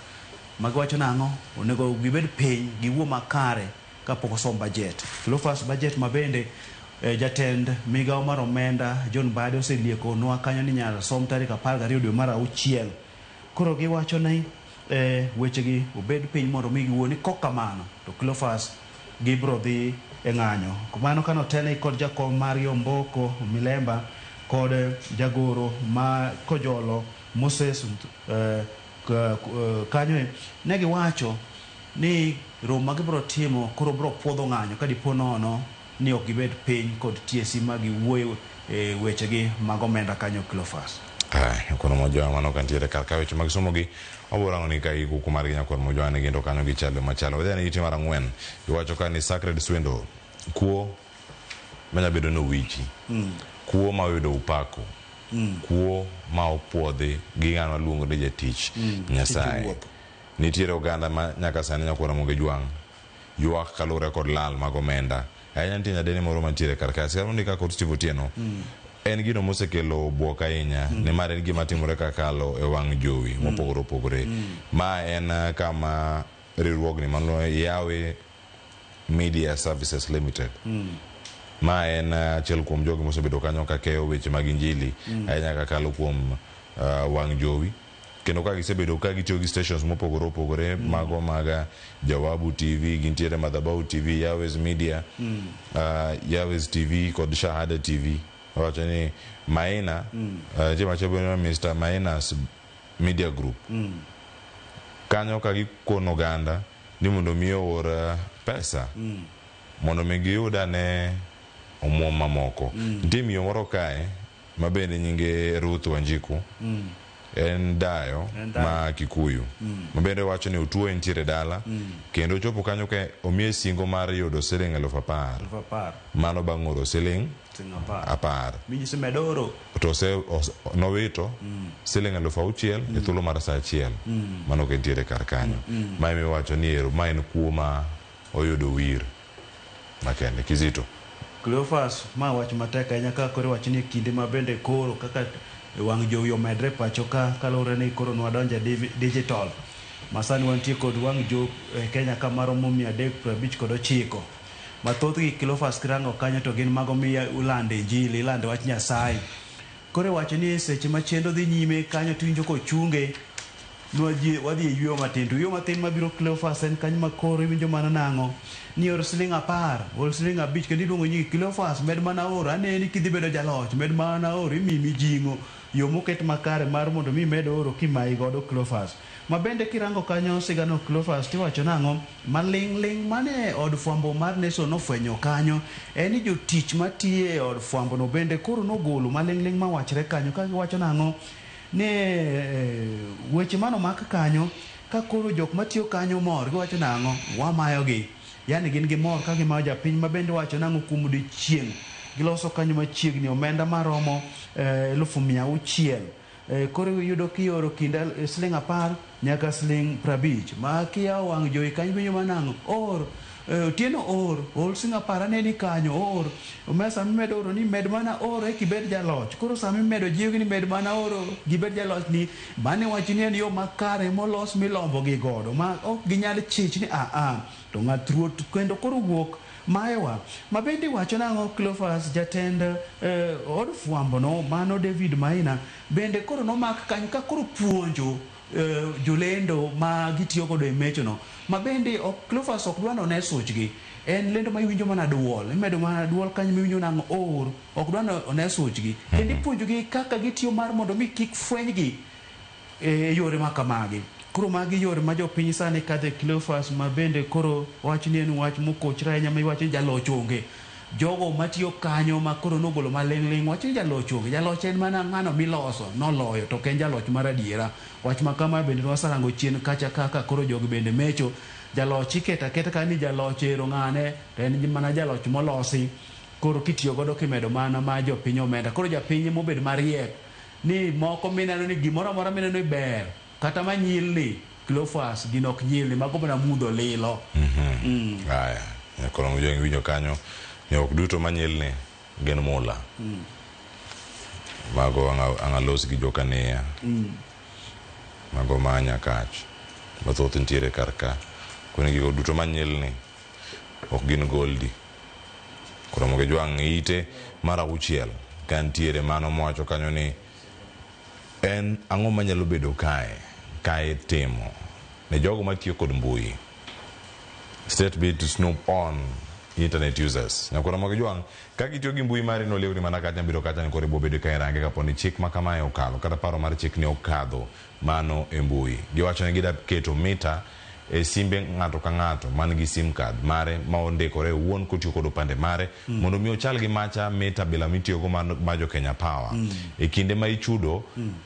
Speaker 10: Ma giwacho nang'o? Onego gibed piny giwuo makare kapok osom budget. Cleophas budget ma bende jatend migawo mar omenda John Mbadi oseliekonwa kanyo ni nyal som tarik 12 dwe mar auchiel. Koro giwacho ni wechegi obed piny mondo mi giwuo ni kokamano to Cleophas gibro dhi e ng'anyo. Mano kane otelnegi kod jakom margi Omboko Milemba kod jagoro ma Kojolo Moses kanyo ne giwacho ni romo ma gibro timo koro bro puodho ng'anyo ka dipo nono ni ok gibed piny kod TSC ma giwuoyo e wechegi mag omenda kanyo Cleophas.
Speaker 1: Nyakwar Mojwang' mano ka nitiere kar ka weche mag somo gi wabiro rango ni ka ikuku margi Nyakwar Mojwang' ni gin to kanyo gichalo machalo. Wadhi ane ite mar ang'wen iwacho ka ni sacred swindle kuo manya bedo ni owichi. Kuo ma oyudo upako. Kuo ma opuodhi gi ng'ama luongo ni jatich Nyasaye. Nitiere oganda ma nyaka sani Nyakwar Ramogi Jwang' ywak kaluwore kod lal mag omenda. Ahinya nitie nyadeni moro mantiere kar kae. Sigana mondik ka kod Steve Otieno. En gino mosekelo buok ahinya nimar en gima timore kakalo e wang' jowi mopogore opogore. Ma en kama riwruogni mano Yawe Media Services Limited. Ma en achiel kuom jogo mosebedo kanyo ka keyo weche mag injili ahinya kakalo kuom wang' jowi. Kendo ka gisebedo ka gitiyo gi stations mopogore opogore mago mag Jawabu TV, gintiere Madhabahu TV, Yahweh's Media, Yahweh's TV kod Shahada TV. Wacho ni Maina, nitie machielo Mr. Maina's Media Group. Kanyo ka gikono oganda ni mondo mi oor pesa mondo mi giyud ane omuom mamoko. Nitie miyo moro kae ma bende nyinge Ruth Wanjiku. En dayo ma Kikuyu. Ma bende wacho ni otuo entiere dala kendo ochopo kanyo ka omiye singo mar yudo siling 10,000. Mano bang' oro siling 10.
Speaker 10: Minyisi med oro.
Speaker 1: To nowito siling 6,000 e thuolo mar saa achiel. Mano ok entiere kar kanyo. Ma ema iwacho ni ero ma en kuo ma oyudo wir makende. Kizito.
Speaker 10: Cleophas ma wach matek ahinya ka koro iwacho ni kinde ma bende koro kaka wang' jowi omedre pacho ka kaluwore ni koro nwadonjo e digital. Masani wantie kod wang' jo e Kenya ka maromo 359. Mathothgi Cleophas kirango kanyo to gin mago miya ilande injili, ilande wach Nyasaye. Koro iwacho ni seche ma chenro dhi nyime kanyo to iwinjo kochunge wadhi e yueyo matin. To yueyo matin mabiro Cleophas en kanyo ma koro iwinjo mana nang'o ni or siling 10, or siling 5 kendo iluongo nyingi Cleophas med mana oro aneni kidhi bedo jaloch med mana oro imiyi mijing'o yo moket makare mar mondo mi imed oro kimayi godo Cleophas. Ma bende kirango kanyo sigano Cleophas tiwacho nang'o maling' ling' mane od fwambo mar Nation nofwenyo kanyo en ni jotich matiyo e od fwambo no bende koro nogolo maling' ling' mawachre kanyo ka giwacho nang'o ni weche manomak kanyo ka koro jok matiyo kanyo mor giwacho nang'o wamayogi yani gin gimor ka gimayo japiny ma bende wacho nang'o kuom odiochieng' giloso kanyo machiegni omenda maromo 600,000 Koro iyudo kioro kind siling 10 nyaka siling 50 ma kiyawo wang' jowi kanyo iwinjo mana nang'o or Otieno or ol siling 10 aneni kanyo or ma sama imedo oro ni med mana oro eka ibed jaloch. Koro sama imedo jiwgi ni med mana oro gibed jaloch ni mano iwacho ni en yo makare molos milombo gi godo ma ok ginyal chich ni a a to ng'at ruoth kendo koro wuok mayowa. Ma bende iwacho nang'o Cleophas jatend od fwambo no mano David Maina bende koro nomak kanyo ka koro puonjo jolendo ma gitiyo godo e mecho no ma bende ok Cleophas ok dwa none suchgi. En lendo ma iwinjo mana duol, imedo mana duol kanyo miwinjo nang'o or, ok dwa one suchgi. Kendo ipuonjogi kaka gitiyo mar mondo mi kik fwenygi e yore ma kamagi. Koro magi yore ma jopiny sani kadhe Cleophas ma bende koro wach ni en wach mokochre ahinya ma iwacho ni jaloch onge. Jogo matiyo kanyo ma koro nogolo maling' ling' wacho ni jaloch onge. Jaloch en mana ng'ano miloso noloyo to ok en jaloch mar adiera. Wach ma kama bende nwasarango chien kacha kaka koro jogi bende mecho. Jaloch iketo aketa ka ni jaloch ero ng'ane to en mana jaloch molosi. Koro kitiyo godo kimedo mana ma jopiny omenda. Koro japiny mobed mariek ni moko mineno ni gimoro amora mineno ni ber kata manyilni Cleophas gino ok nyilni mago mana mudho lilo.
Speaker 1: Aya, koro winjo kanyo ni ok duto manyilni gin mula. Mago ang' alos gi jokania. Mago ma Nyakach. Mathoth nitiere kar ka. Koro gigo duto manyilni ok gin goldi. Koro mondo jwang' ite mar 6 ka nitiere mano mowacho kanyo ni en ang'o manyalo bedo kae kae timo ne jogo matiyo kod mbui. State bid to snoop on internet users. Nyakoro mag jwang' ka gitiyo gi mbui mari no lewni mana kacha biro kacha ni koro ibo bedo ka irange kapo ni chik ma kamae okalo kata paro mar chik ni okadho mano e mbui. Giwacho ni gida keto mita e simbe ng'ato ka ng'ato man gi sim card mare ma ondikore owuon kotiyo kod opande mare mondo mi ochal gi macha mita bila mitiyogo mar jo Kenya Power. E kinde ma ichudo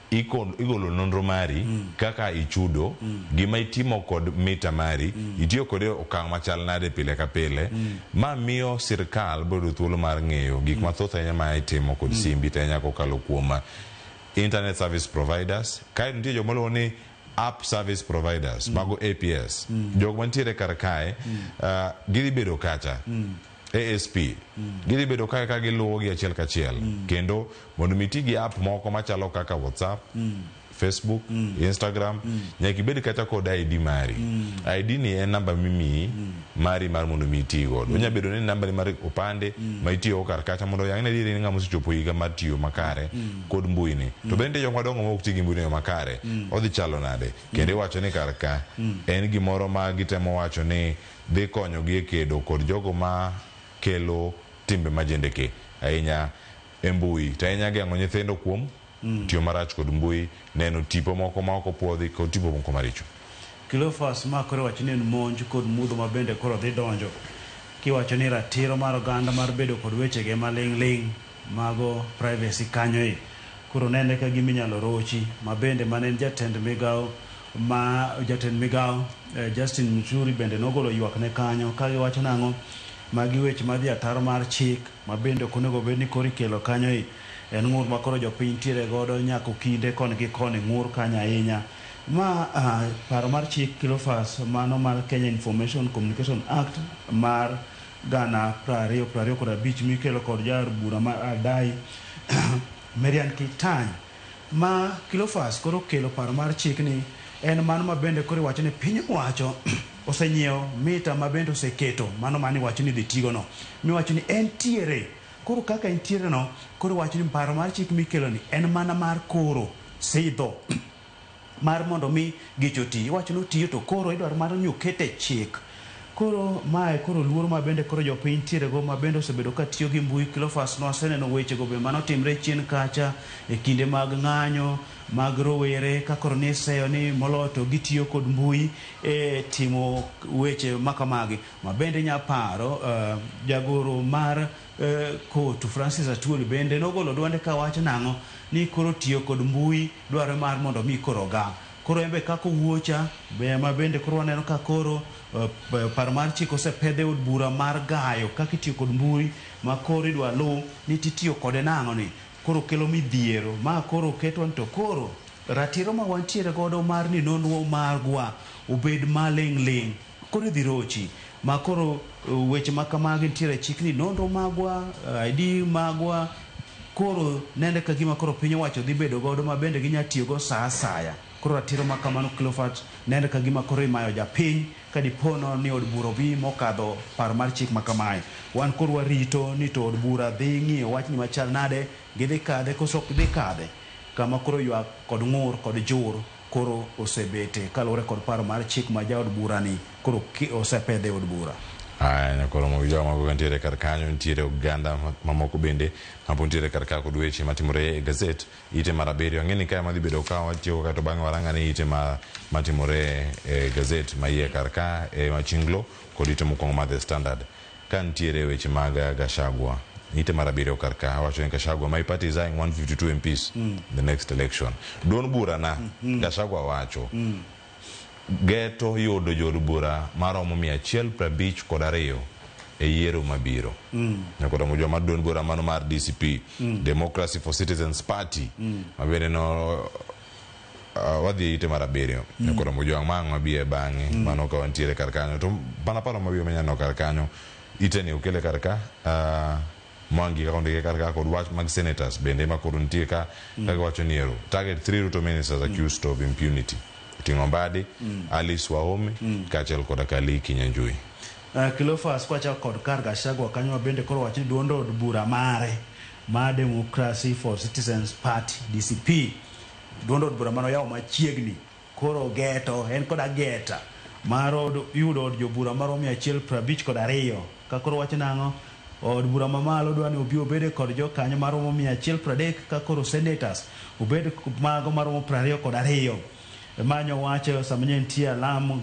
Speaker 1: igolo nonro mari kaka ichudo gima itimo kod mita mari itiyo kode okang' machal nade pile ka pile ma miyo sirkal bedo thuolo mar ng'eyo gik mathoth ahinya ma itimo kod simbi to ahinya kokalo kuom internet service providers. Kae nitie joma luongo ni app service providers mago APS. Jok mantiere kar kae gidhi bedo kacha ASP gidhi bedo kae ka giluwo gi achiel kachiel kendo mondo mi iti gi app moko machalo kaka WhatsApp, Facebook, Instagram nyaka ibed kata kod ID mari. ID ni en namba mimiyi mari mar mondo mi iti godo. Onya bedo ni namba ni mar opande ma itiyogo kar kacha mondo oyang ne adieri ni ng'ama osechopo higa mar tiyo makare kod mbui ni. To bende jok madongo ma ok ti gi mbui no e yo makare odhi chalo nade? Kendo iwacho ni kar ka en gimoro ma gitemo wacho ni dhi konyogi e kedo kod jogo ma kelo timbe majendeke ahinya e mbui to ahinya geng'o nyithindo kuom tiyo marach kod mbui, neno tipo moko ma ok opuodhi kod tipo moko maricho.
Speaker 10: Cleophas ma koro iwacho ni en monj kod mudho ma bende koro dhi donjo kiwacho ni ratiro mar oganda mar bedo kod wechege maling' ling' mago privacy kanyo e koro nene ka gima inyalo rochi ma bende mane en jatend migawo ma jatend migawo Justin Muturi bende nogolo ywak ne kanyo ka giwacho nang'o magi weche madhi ataro mar chik ma bende ok onego bed ni koro ikelo kanyo e en ng'ur ma koro jopiny nitiere godo nyaka okinde koni gi koni ng'ur kanyo ahinya ma paro mar chik Cleophas mano mar Kenya Information Communication Act mar 2025 mikelo kod jaod bura mar Aldai Marian Kitany ma Cleophas koro kelo paro mar chik ni en mano ma bende koro iwacho ni piny owacho osenyiewo mita ma bende oseketo mano mane iwacho ni idhi tigo no miwacho ni entiere koro kaka entiere no koro iwacho ni paro mar chik mikelo ni en mana mar koro sidho mar mondo mi gicho oti. Iwacho ni otiyo to koro idwaro mar ni okete chik. Koro mae koro luoro ma bende koro jopiny nitiere go ma bende osebedo ka tiyo gi mbui Cleophas nwaseneno wechego be manotimre chien kacha e kinde mag ng'anyo mag rowere ka koro niseyo ni moloyo to gitiyo kod mbui e timo weche makamagi. Ma bende inya paro jagoro mar Kotu Francis Atwoli bende nogolo duonde kawacho nang'o ni koro tiyo kod mbui dwaro mar mondo mi koro oga. Koro en be kaka owuocha ma bende koro waneno ka koro paro mar chik osepedh e od bura mar gayo kaka itiyo kod mbui ma koro idwa luw ni titiyo kode nang'o ni. Koro kelo midhiero ma koro ketwa ni to koro ratiro ma wantiere godo mar ni nonro magwa obed maling' ling' koro idhi rochi ma koro weche ma kamagi nitiere e chik ni nonro magwa, ID magwa koro nende ka gima koro piny owacho dhi bedo godo ma bende ginya tiyogo sa asaya. Koro ratiro ma kamano Cleophas nende ka gima koro imayo japiny ka dipono ni od bura obi mokadho paro mar chik ma kamae. Wan koro warito ni to od bura dhi ng'iyo wachni machal nade, gidhi kadhe koso ok gidhi kadhe. Kama koro ywak kod ng'ur kod jur koro osebete kaluwore kod paro mar chik ma jaod bura ni koro osepedhe e od bura.
Speaker 1: Aya, nyakoro mogi jogo mago kantiere kar kanyo, nitiere oganda mamoko bende mapod nitiere kar ka kod weche matimore e gazet ite mar abiriyo. Ang'e ni kae madhi bedo ka watieko ka to bang'e warang ane ite ma matimore e gazet ma iye kar ka e Machinglo kod ite mokwongo mar The Standard. Ka nitiere weche mag Gachagua, ite mar abiriyo kar ka awacho ni Gachagua, my party is eyeing 152 MPs in the next election. Duond bura na, Gachagua wacho, geto yudo jood bura maromo 152 e yiero mabiro. Nyakoro mujwa mar duond bura mano mar DCP, Democracy for Citizens Party, ma bende no wadhi e ite mar abiriyo. Nyakoro mujwa ma ang' wabiye bang'e, mano ka wantiere kar kanyo. To mana paro mabiro mineno kar kanyo, ite ni okele kar ka, Mwangi kaka ondike kar ka kod wach mag senators bende ma koro nitie ka kaka giwacho ni ero target 3 Ruto ministers accused of impunity. Oting'o Mbadi, Alice Wahome kaachiel koda ka Lee Kinyanjui.
Speaker 10: Cleophas kwachako kod kar Gachagua kanyo ma bende koro wacho ni duond od bura mare mar Democracy for Citizens Party DCP duond od bura mane oyawo machiegni koro geto en kod ageta mar od yudo od jobura maromo 152 ka koro wacho nang'o od bura mamalo dwa ni obi obede kod jokanyo maromo 130 ka koro senators obed mago maromo 22. Manyo wacho sama ne nitie alam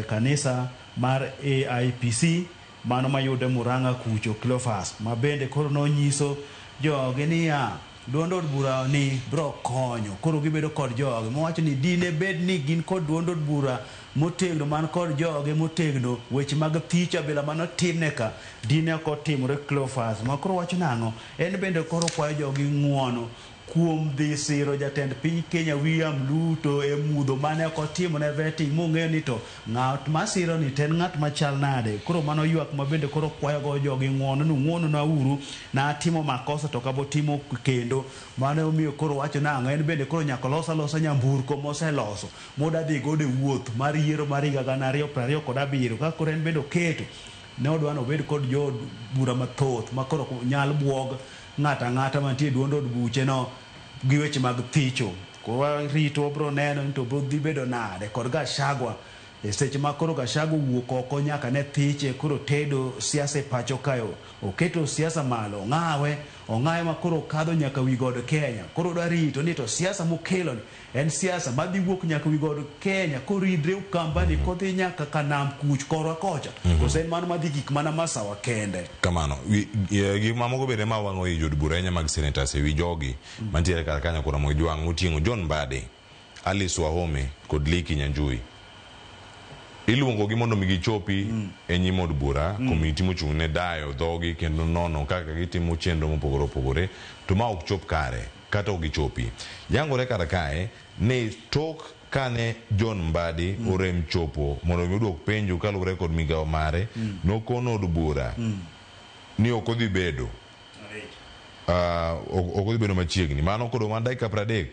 Speaker 10: kanisa mar AIPC mano mayude Murang'a kucho Cleophas ma bende koro nonyiso jogi niya duond od bura ni bro konyo koro gibedo kod jogi mowacho ni dine bed ni gin kod duond od bura motegno man kod joge motegno weche mag thich abila manotimne ka dine ok otimore Cleophas ma koro wacho nang'o en bende koro kwayo jogi ng'uono kuom dhi siro jatend piny Kenya William Ruto e mudho mane ok otimone vetting mong'eyo ni to ng'at masiro ni to en ng'at machal nade. Koro mano ywak ma bende koro kwayo go jogi ng'uono ni ung'uono na uru natimo makosa to ok abotimo kendo. Mano omiyo koro wacho nang'o en bende koro nyaka olos alosa nyamburko moseloso moda dhi godo e wuoth mar yiero mar higa 2027 ka koro en bende oketo ne odwa ni obed kod jood bura mathoth ma koro ok nyal buog ng'ato ang'ata mantie e duond od buche no gi weche mag thicho. Koro warito wabro neno ni to bro dhi bedo nade kod Gachagua e seche ma koro Gachagua owuok oko nyaka ne thiche koro tedo siasa e pacho kae oketo siasa malo ong'awe ong'awe ma koro okadho nyaka wi god Kenya. Koro odwa rito ni to siasa mokelo ni en siasa madhi wuok nyaka wi god Kenya koridre Ukambani kodhi nyaka kanam kuch korwa kocha kose en mano madhi gik mana Masawa kende.
Speaker 1: Kamano. Gik mamoko bende ma wang'o i jood bura ahinya mag senators e wi jogi mantiere kar kanyo kod Ramogi Jwang' moting'o John Mbadi, Alice Wahome kod Lee Kinyanjui. Iluongogi mondo mi gichopi e nyim od bura, komiti mochung' ne dayo dhogi kendo nono kaka gitimo chenro mopogore opogore to ma ok chop kare kata ok gichopi. Yangore kar kae ni tok kane John Mbadi orem chopo mondo mi oduok penjo kaluwore kod migawo mare, nokono od bura ni ok odhi bedo ok odhi bedo machiegni. Mano kodong' mana dakika 30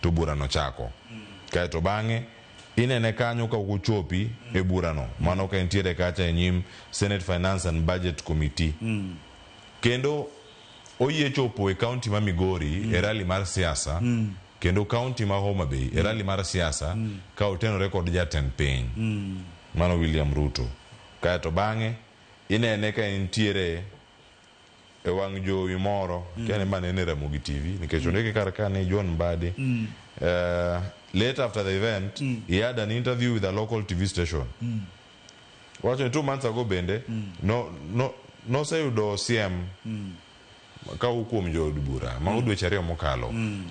Speaker 1: to bura nochako. Kaeto bang'e inene kanyo ka ok ochopi e burano. Mano ka entiere kacha e nyim Senate Finance and Budget Committee. Kendo oyie chopo e county ma Migori e rally mar siasa kendo county ma Homa Bay e rally mar siasa ka otenore kod jatend piny mano William Ruto. Kaeto bang'e inene ka entiere e wang' jowi moro kia ni ma nene Ramogi TV nikech ondike kar ka ni John Mbadi late after the event he had an interview with a local TV station. Wacho ni 2 months ago bende no no noseyudo siem ka owuok kuom jood bura mago dweche 2 mokalo.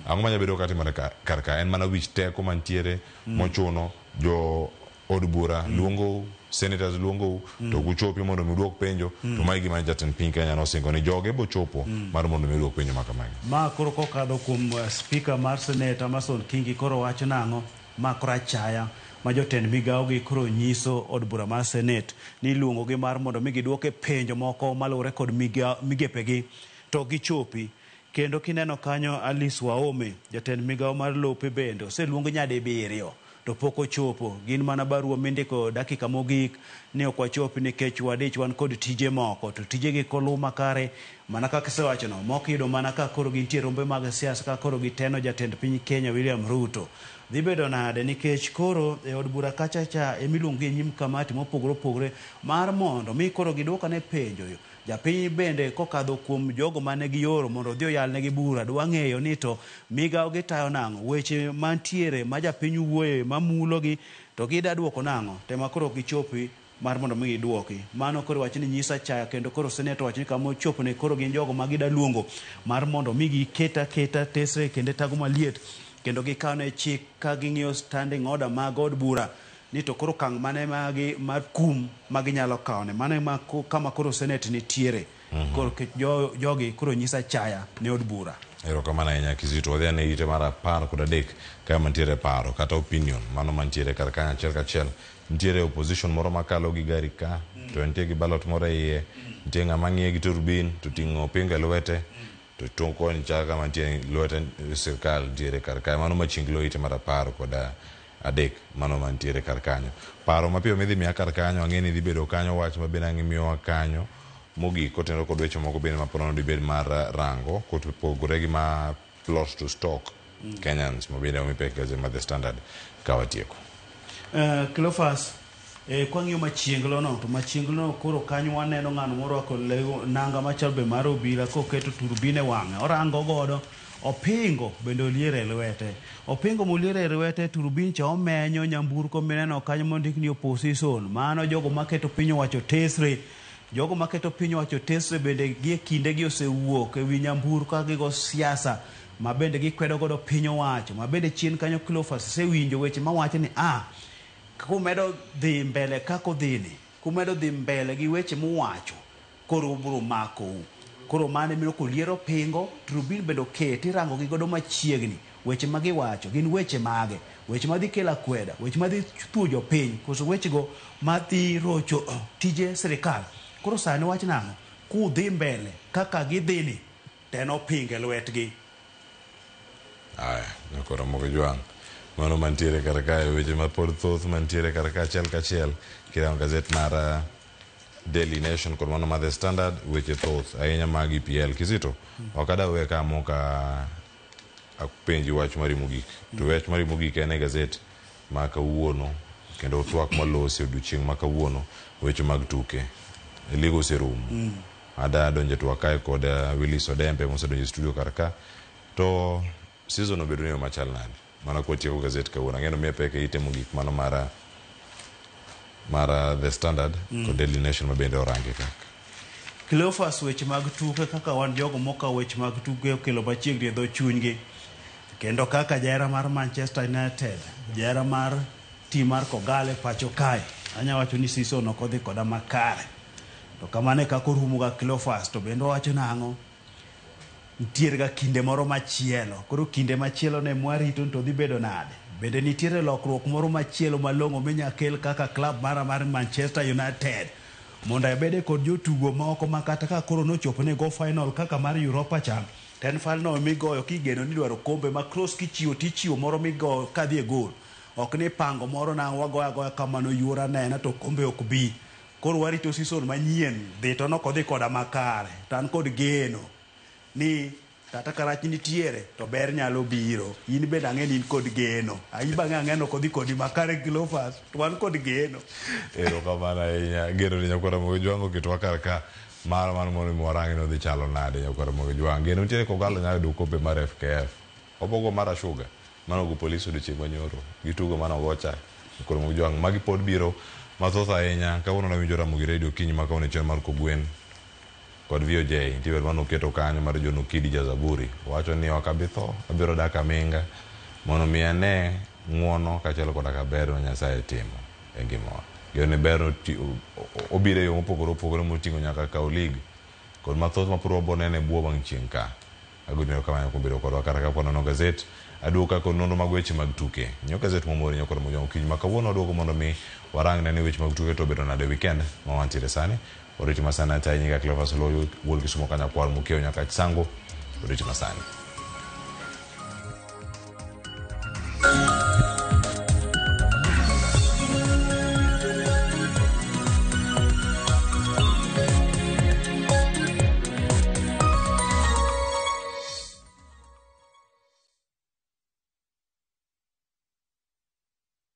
Speaker 1: Ang'o manya bedo katimore kar ka en mana wich teko mantiere mochuno jo Od bura luongou, senators luongou, to guchopi mondo mi uduok penjo. To mae gima jatend piny Kenya nosingo ni joge bochopo mar mondo mi uduok penjo ma kamagi.
Speaker 10: Ma koro kokadho kuom speaker mar Senate Amason Kingi koro wacho nang'o? Ma koro achaya ma jotend migawo gi koro nyiso od bura mar Senate ni iluongogi mar mondo mi giduoke penjo moko maluwore kod migepegi to gichopi. Kendo kineno kanyo Alice Wahome, jatend migawo mar lope bende oseluong nyadibiriyo to pok ochopo. Gin mana barua mindiko dakika mogik ni ok wachopi nikech wadich wan kod tije moko, to tijegi koluw makare mana kaka isewachono, moko iyudo mana ka koro gintie rombe mag siasa, ka koro giteno jatend piny Kenya William Ruto. Dhi bedo nade nikech koro e od bura kacha cha emiluongo gi e nyim kamati mopogore opogore mar mondo mi koro giduokane penjo. Japiny bende kokadho kuom jogo mane gioro mondo odhi oyalnegi bura dwa ng'eyo ni to migawo gitayo nang'o, weche mantiere ma japiny wuoye mamulogi to gida duoko nang'o, tema koro ok gichopi mar mondo mi giduoki. Mano koro wacho ni nyisa achaya, kendo koro Senate wacho ni kama ochopne koro gin jogo ma gida luongo mar mondo mi giket aketa tesre kendo tago maliet, kendo gikawne chik ka ging'iyo standing order mag od bura ni to koro okang' mane magi mar kum ma ginyalo kawone. Mano ema kama koro Senate nitiere. Koro jogi koro nyisa achaya ne od bura.
Speaker 1: Erokamano ahinya Kizito. Wadhi ane ite mar 13 ka mantiere paro kata opinion mano mantiere kar kanyo achiel kachiel. Nitiere opposition moro makalo gi gari ka, to nitie gi ballot moro e iye, nitie ng'ama ng'iye gi turbin to ting'o opinga e lwete, to tong' koni cha kama nitie lwete sirkal nitiere kar kae. Mano machinglo ite mar 13 mano mantiere kar kanyo. Paro mapiyo midhi miya kar kanyo, ang'e ni dhi bedo kanyo wach ma bende ang' imiyowa kanyo mogik kotenore kod weche moko bende ma pod dibed mar rango kopogore gi ma plot to stock Kenyans ma bende omi pek gaset mar The Standard ka watieko.
Speaker 10: Cleophas, kwang'iyo machienglo no, to machienglo no koro kanyo waneno ng'ano morwako nanga machal be mar obila koketo turbin e wang'e, orango godo opingo bende oliero e lwete. Opingo moliero e lwete, turbin cha omenyo nyamburko mineno kanyo mondik ni opposition. Mano jogo maketo piny owacho tesre. Jogo maketo piny owacho tesre bende gie kindegi osewuok ewi nyamburko ka gigo siasa ma bende gikwedo godo piny owacho. Ma bende chien kanyo Cleophas osewinjo weche mawacho ni kumedo dhi mbele kako dhini, kumedo dhi mbele gi weche muwacho, koro ubiro makou. Koro mane mino koliero pingo, turbin bende oketi irango gi godo machiegni. Weche ma giwacho gin weche mage, weche madhi kelo akweda, weche madhi thuo jopiny, koso wechego madhi rocho tije sirikal. Koro sani wach nang'o? Kudhi mbele kaka gidhini, to en opingo e lwetgi.
Speaker 1: Aya, nyakoro Ramogi Jwang'. Mano mantiere kar kae, weche ma pod thoth mantiere kar ka achiel kachiel. Kirango gazet mar Daily Nation kod mano mar The Standard, weche thoth ahinya mag EPL. Kizito, ok adwa we ka moka apenji wach mari mogik. To wach mari mogik en e gazet ma kawuono, kendo twak malosi odiochieng' ma kawuono, weche mag tuke. Ligo oserumo. Ada donjo twak kae kod Willis Odembe mosedonjo e studio kar ka. To season obedo ni yo machal nade? Mana kwatieko gazet kawuono. Ang'e ni omiya pek e ite mogik mano mar The Standard kod Daily Nation ma bende orange kaka.
Speaker 10: Cleophas, weche mag tuke kaka wan jogo mokawo weche mag tuke okelo machiegni e dho chunygi. Kendo kaka jahera mar Manchester United, jahera mar tim mar Kogalo pacho kae, anya wacho ni season ok odhi koda makare. To kamano e kaka orumo ga Cleophas, to bende owacho nang'o? Nitiere ga kinde moro machielo. Koro kinde machielo ne mwarito to dhi bedo nade? Bende nitiere lokruok moro machielo malong'o minya kel kaka club mara mar Manchester United mondo abede kod jotugo moko ma kata ka koro nochopo ne go final kaka mar Europa cha, to en final migoyo kigeno ni idwaro kombe ma cross kichiwo tichiwo moro migoyo kadhi e goal. Ok ni pango moro na wagoyo agoya kamano yuora nena to kombe ok bi. Koro warito season manyien dhi to nok odhi koda makare. To an kod geno ni kata ka rach nitiere to ber nyalo biro. In bende ang'e ni in kod geno. Ai bang'e ang'e ni ok odhi kodi makare Cleophas, to wan kod geno.
Speaker 1: Erokamano ahinya. Geno ni nyakwar Ramogi Jwang' oketwa kar ka mar mondo mi warang ni odhi chalo nade nyakwar Ramogi Jwang'. Geno nitiere Kogalo nyalo yudo okombe mar FKF. Obogo mar Ashuga mano go polisi odiochieng' manyoro. Gitugo mano gocha nyakwar Ramogi Jwang'. Magi pod biro mathoth ahinya. Kawuono nawinjo Ramogi Radio kinyi ma kawuono e chenro mar Kogwen kod VOJ. Nitie wer mane oketo kanyo mar John Okidi Jazaburi. Owacho ni ok abi tho, abiro dak aminga mondo mi ane ng'uono kaachiel koda ka ber ma Nyasaye timo. e ngimawa. Geno ni ber obiro e yo mopogore opogore moting'o nyaka kawo league kod mathoth ma pod wabo neno e bwo wang' chieng' ka. Agoni erokamano kuom bedo kodwa kata ka wanono gazet aduogo ka kod nonro mag weche mag tuke. Nyiew gazet momori nyakoro mojwang' okinyi ma kawuono waduogo mondo mi warang ne ni weche mag tuke to obedo nade weekend ma wantiere sani. Oriti masani atayi nyinga Cleophas Oloyo wuod Kisumo Kanyakwar Mukeo nyaka Sango. Oriti masani.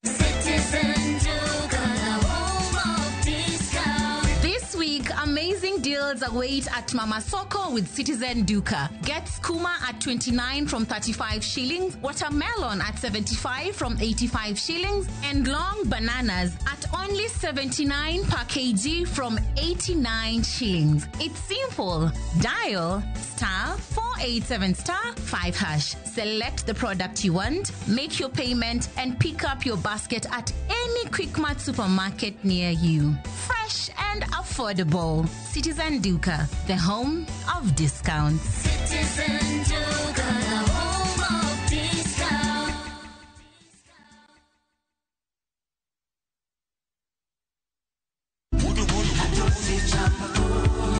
Speaker 26: Citizen Duka, the home of discount.
Speaker 28: This week, amazing deals await at Mama Soko with Citizen Duka. Get skuma at 29 from 35 shillings, watermelon at 75 from 85 shillings, and long bananas at only 79 per kg from 89 shillings. It's simple. Dial star 487 star 5 hash. Select the product you want, make your payment, and pick up your basket at any Quickmart supermarket near you. Fresh and affordable. Citizen Duka, the home of discounts.
Speaker 26: Citizen Duka.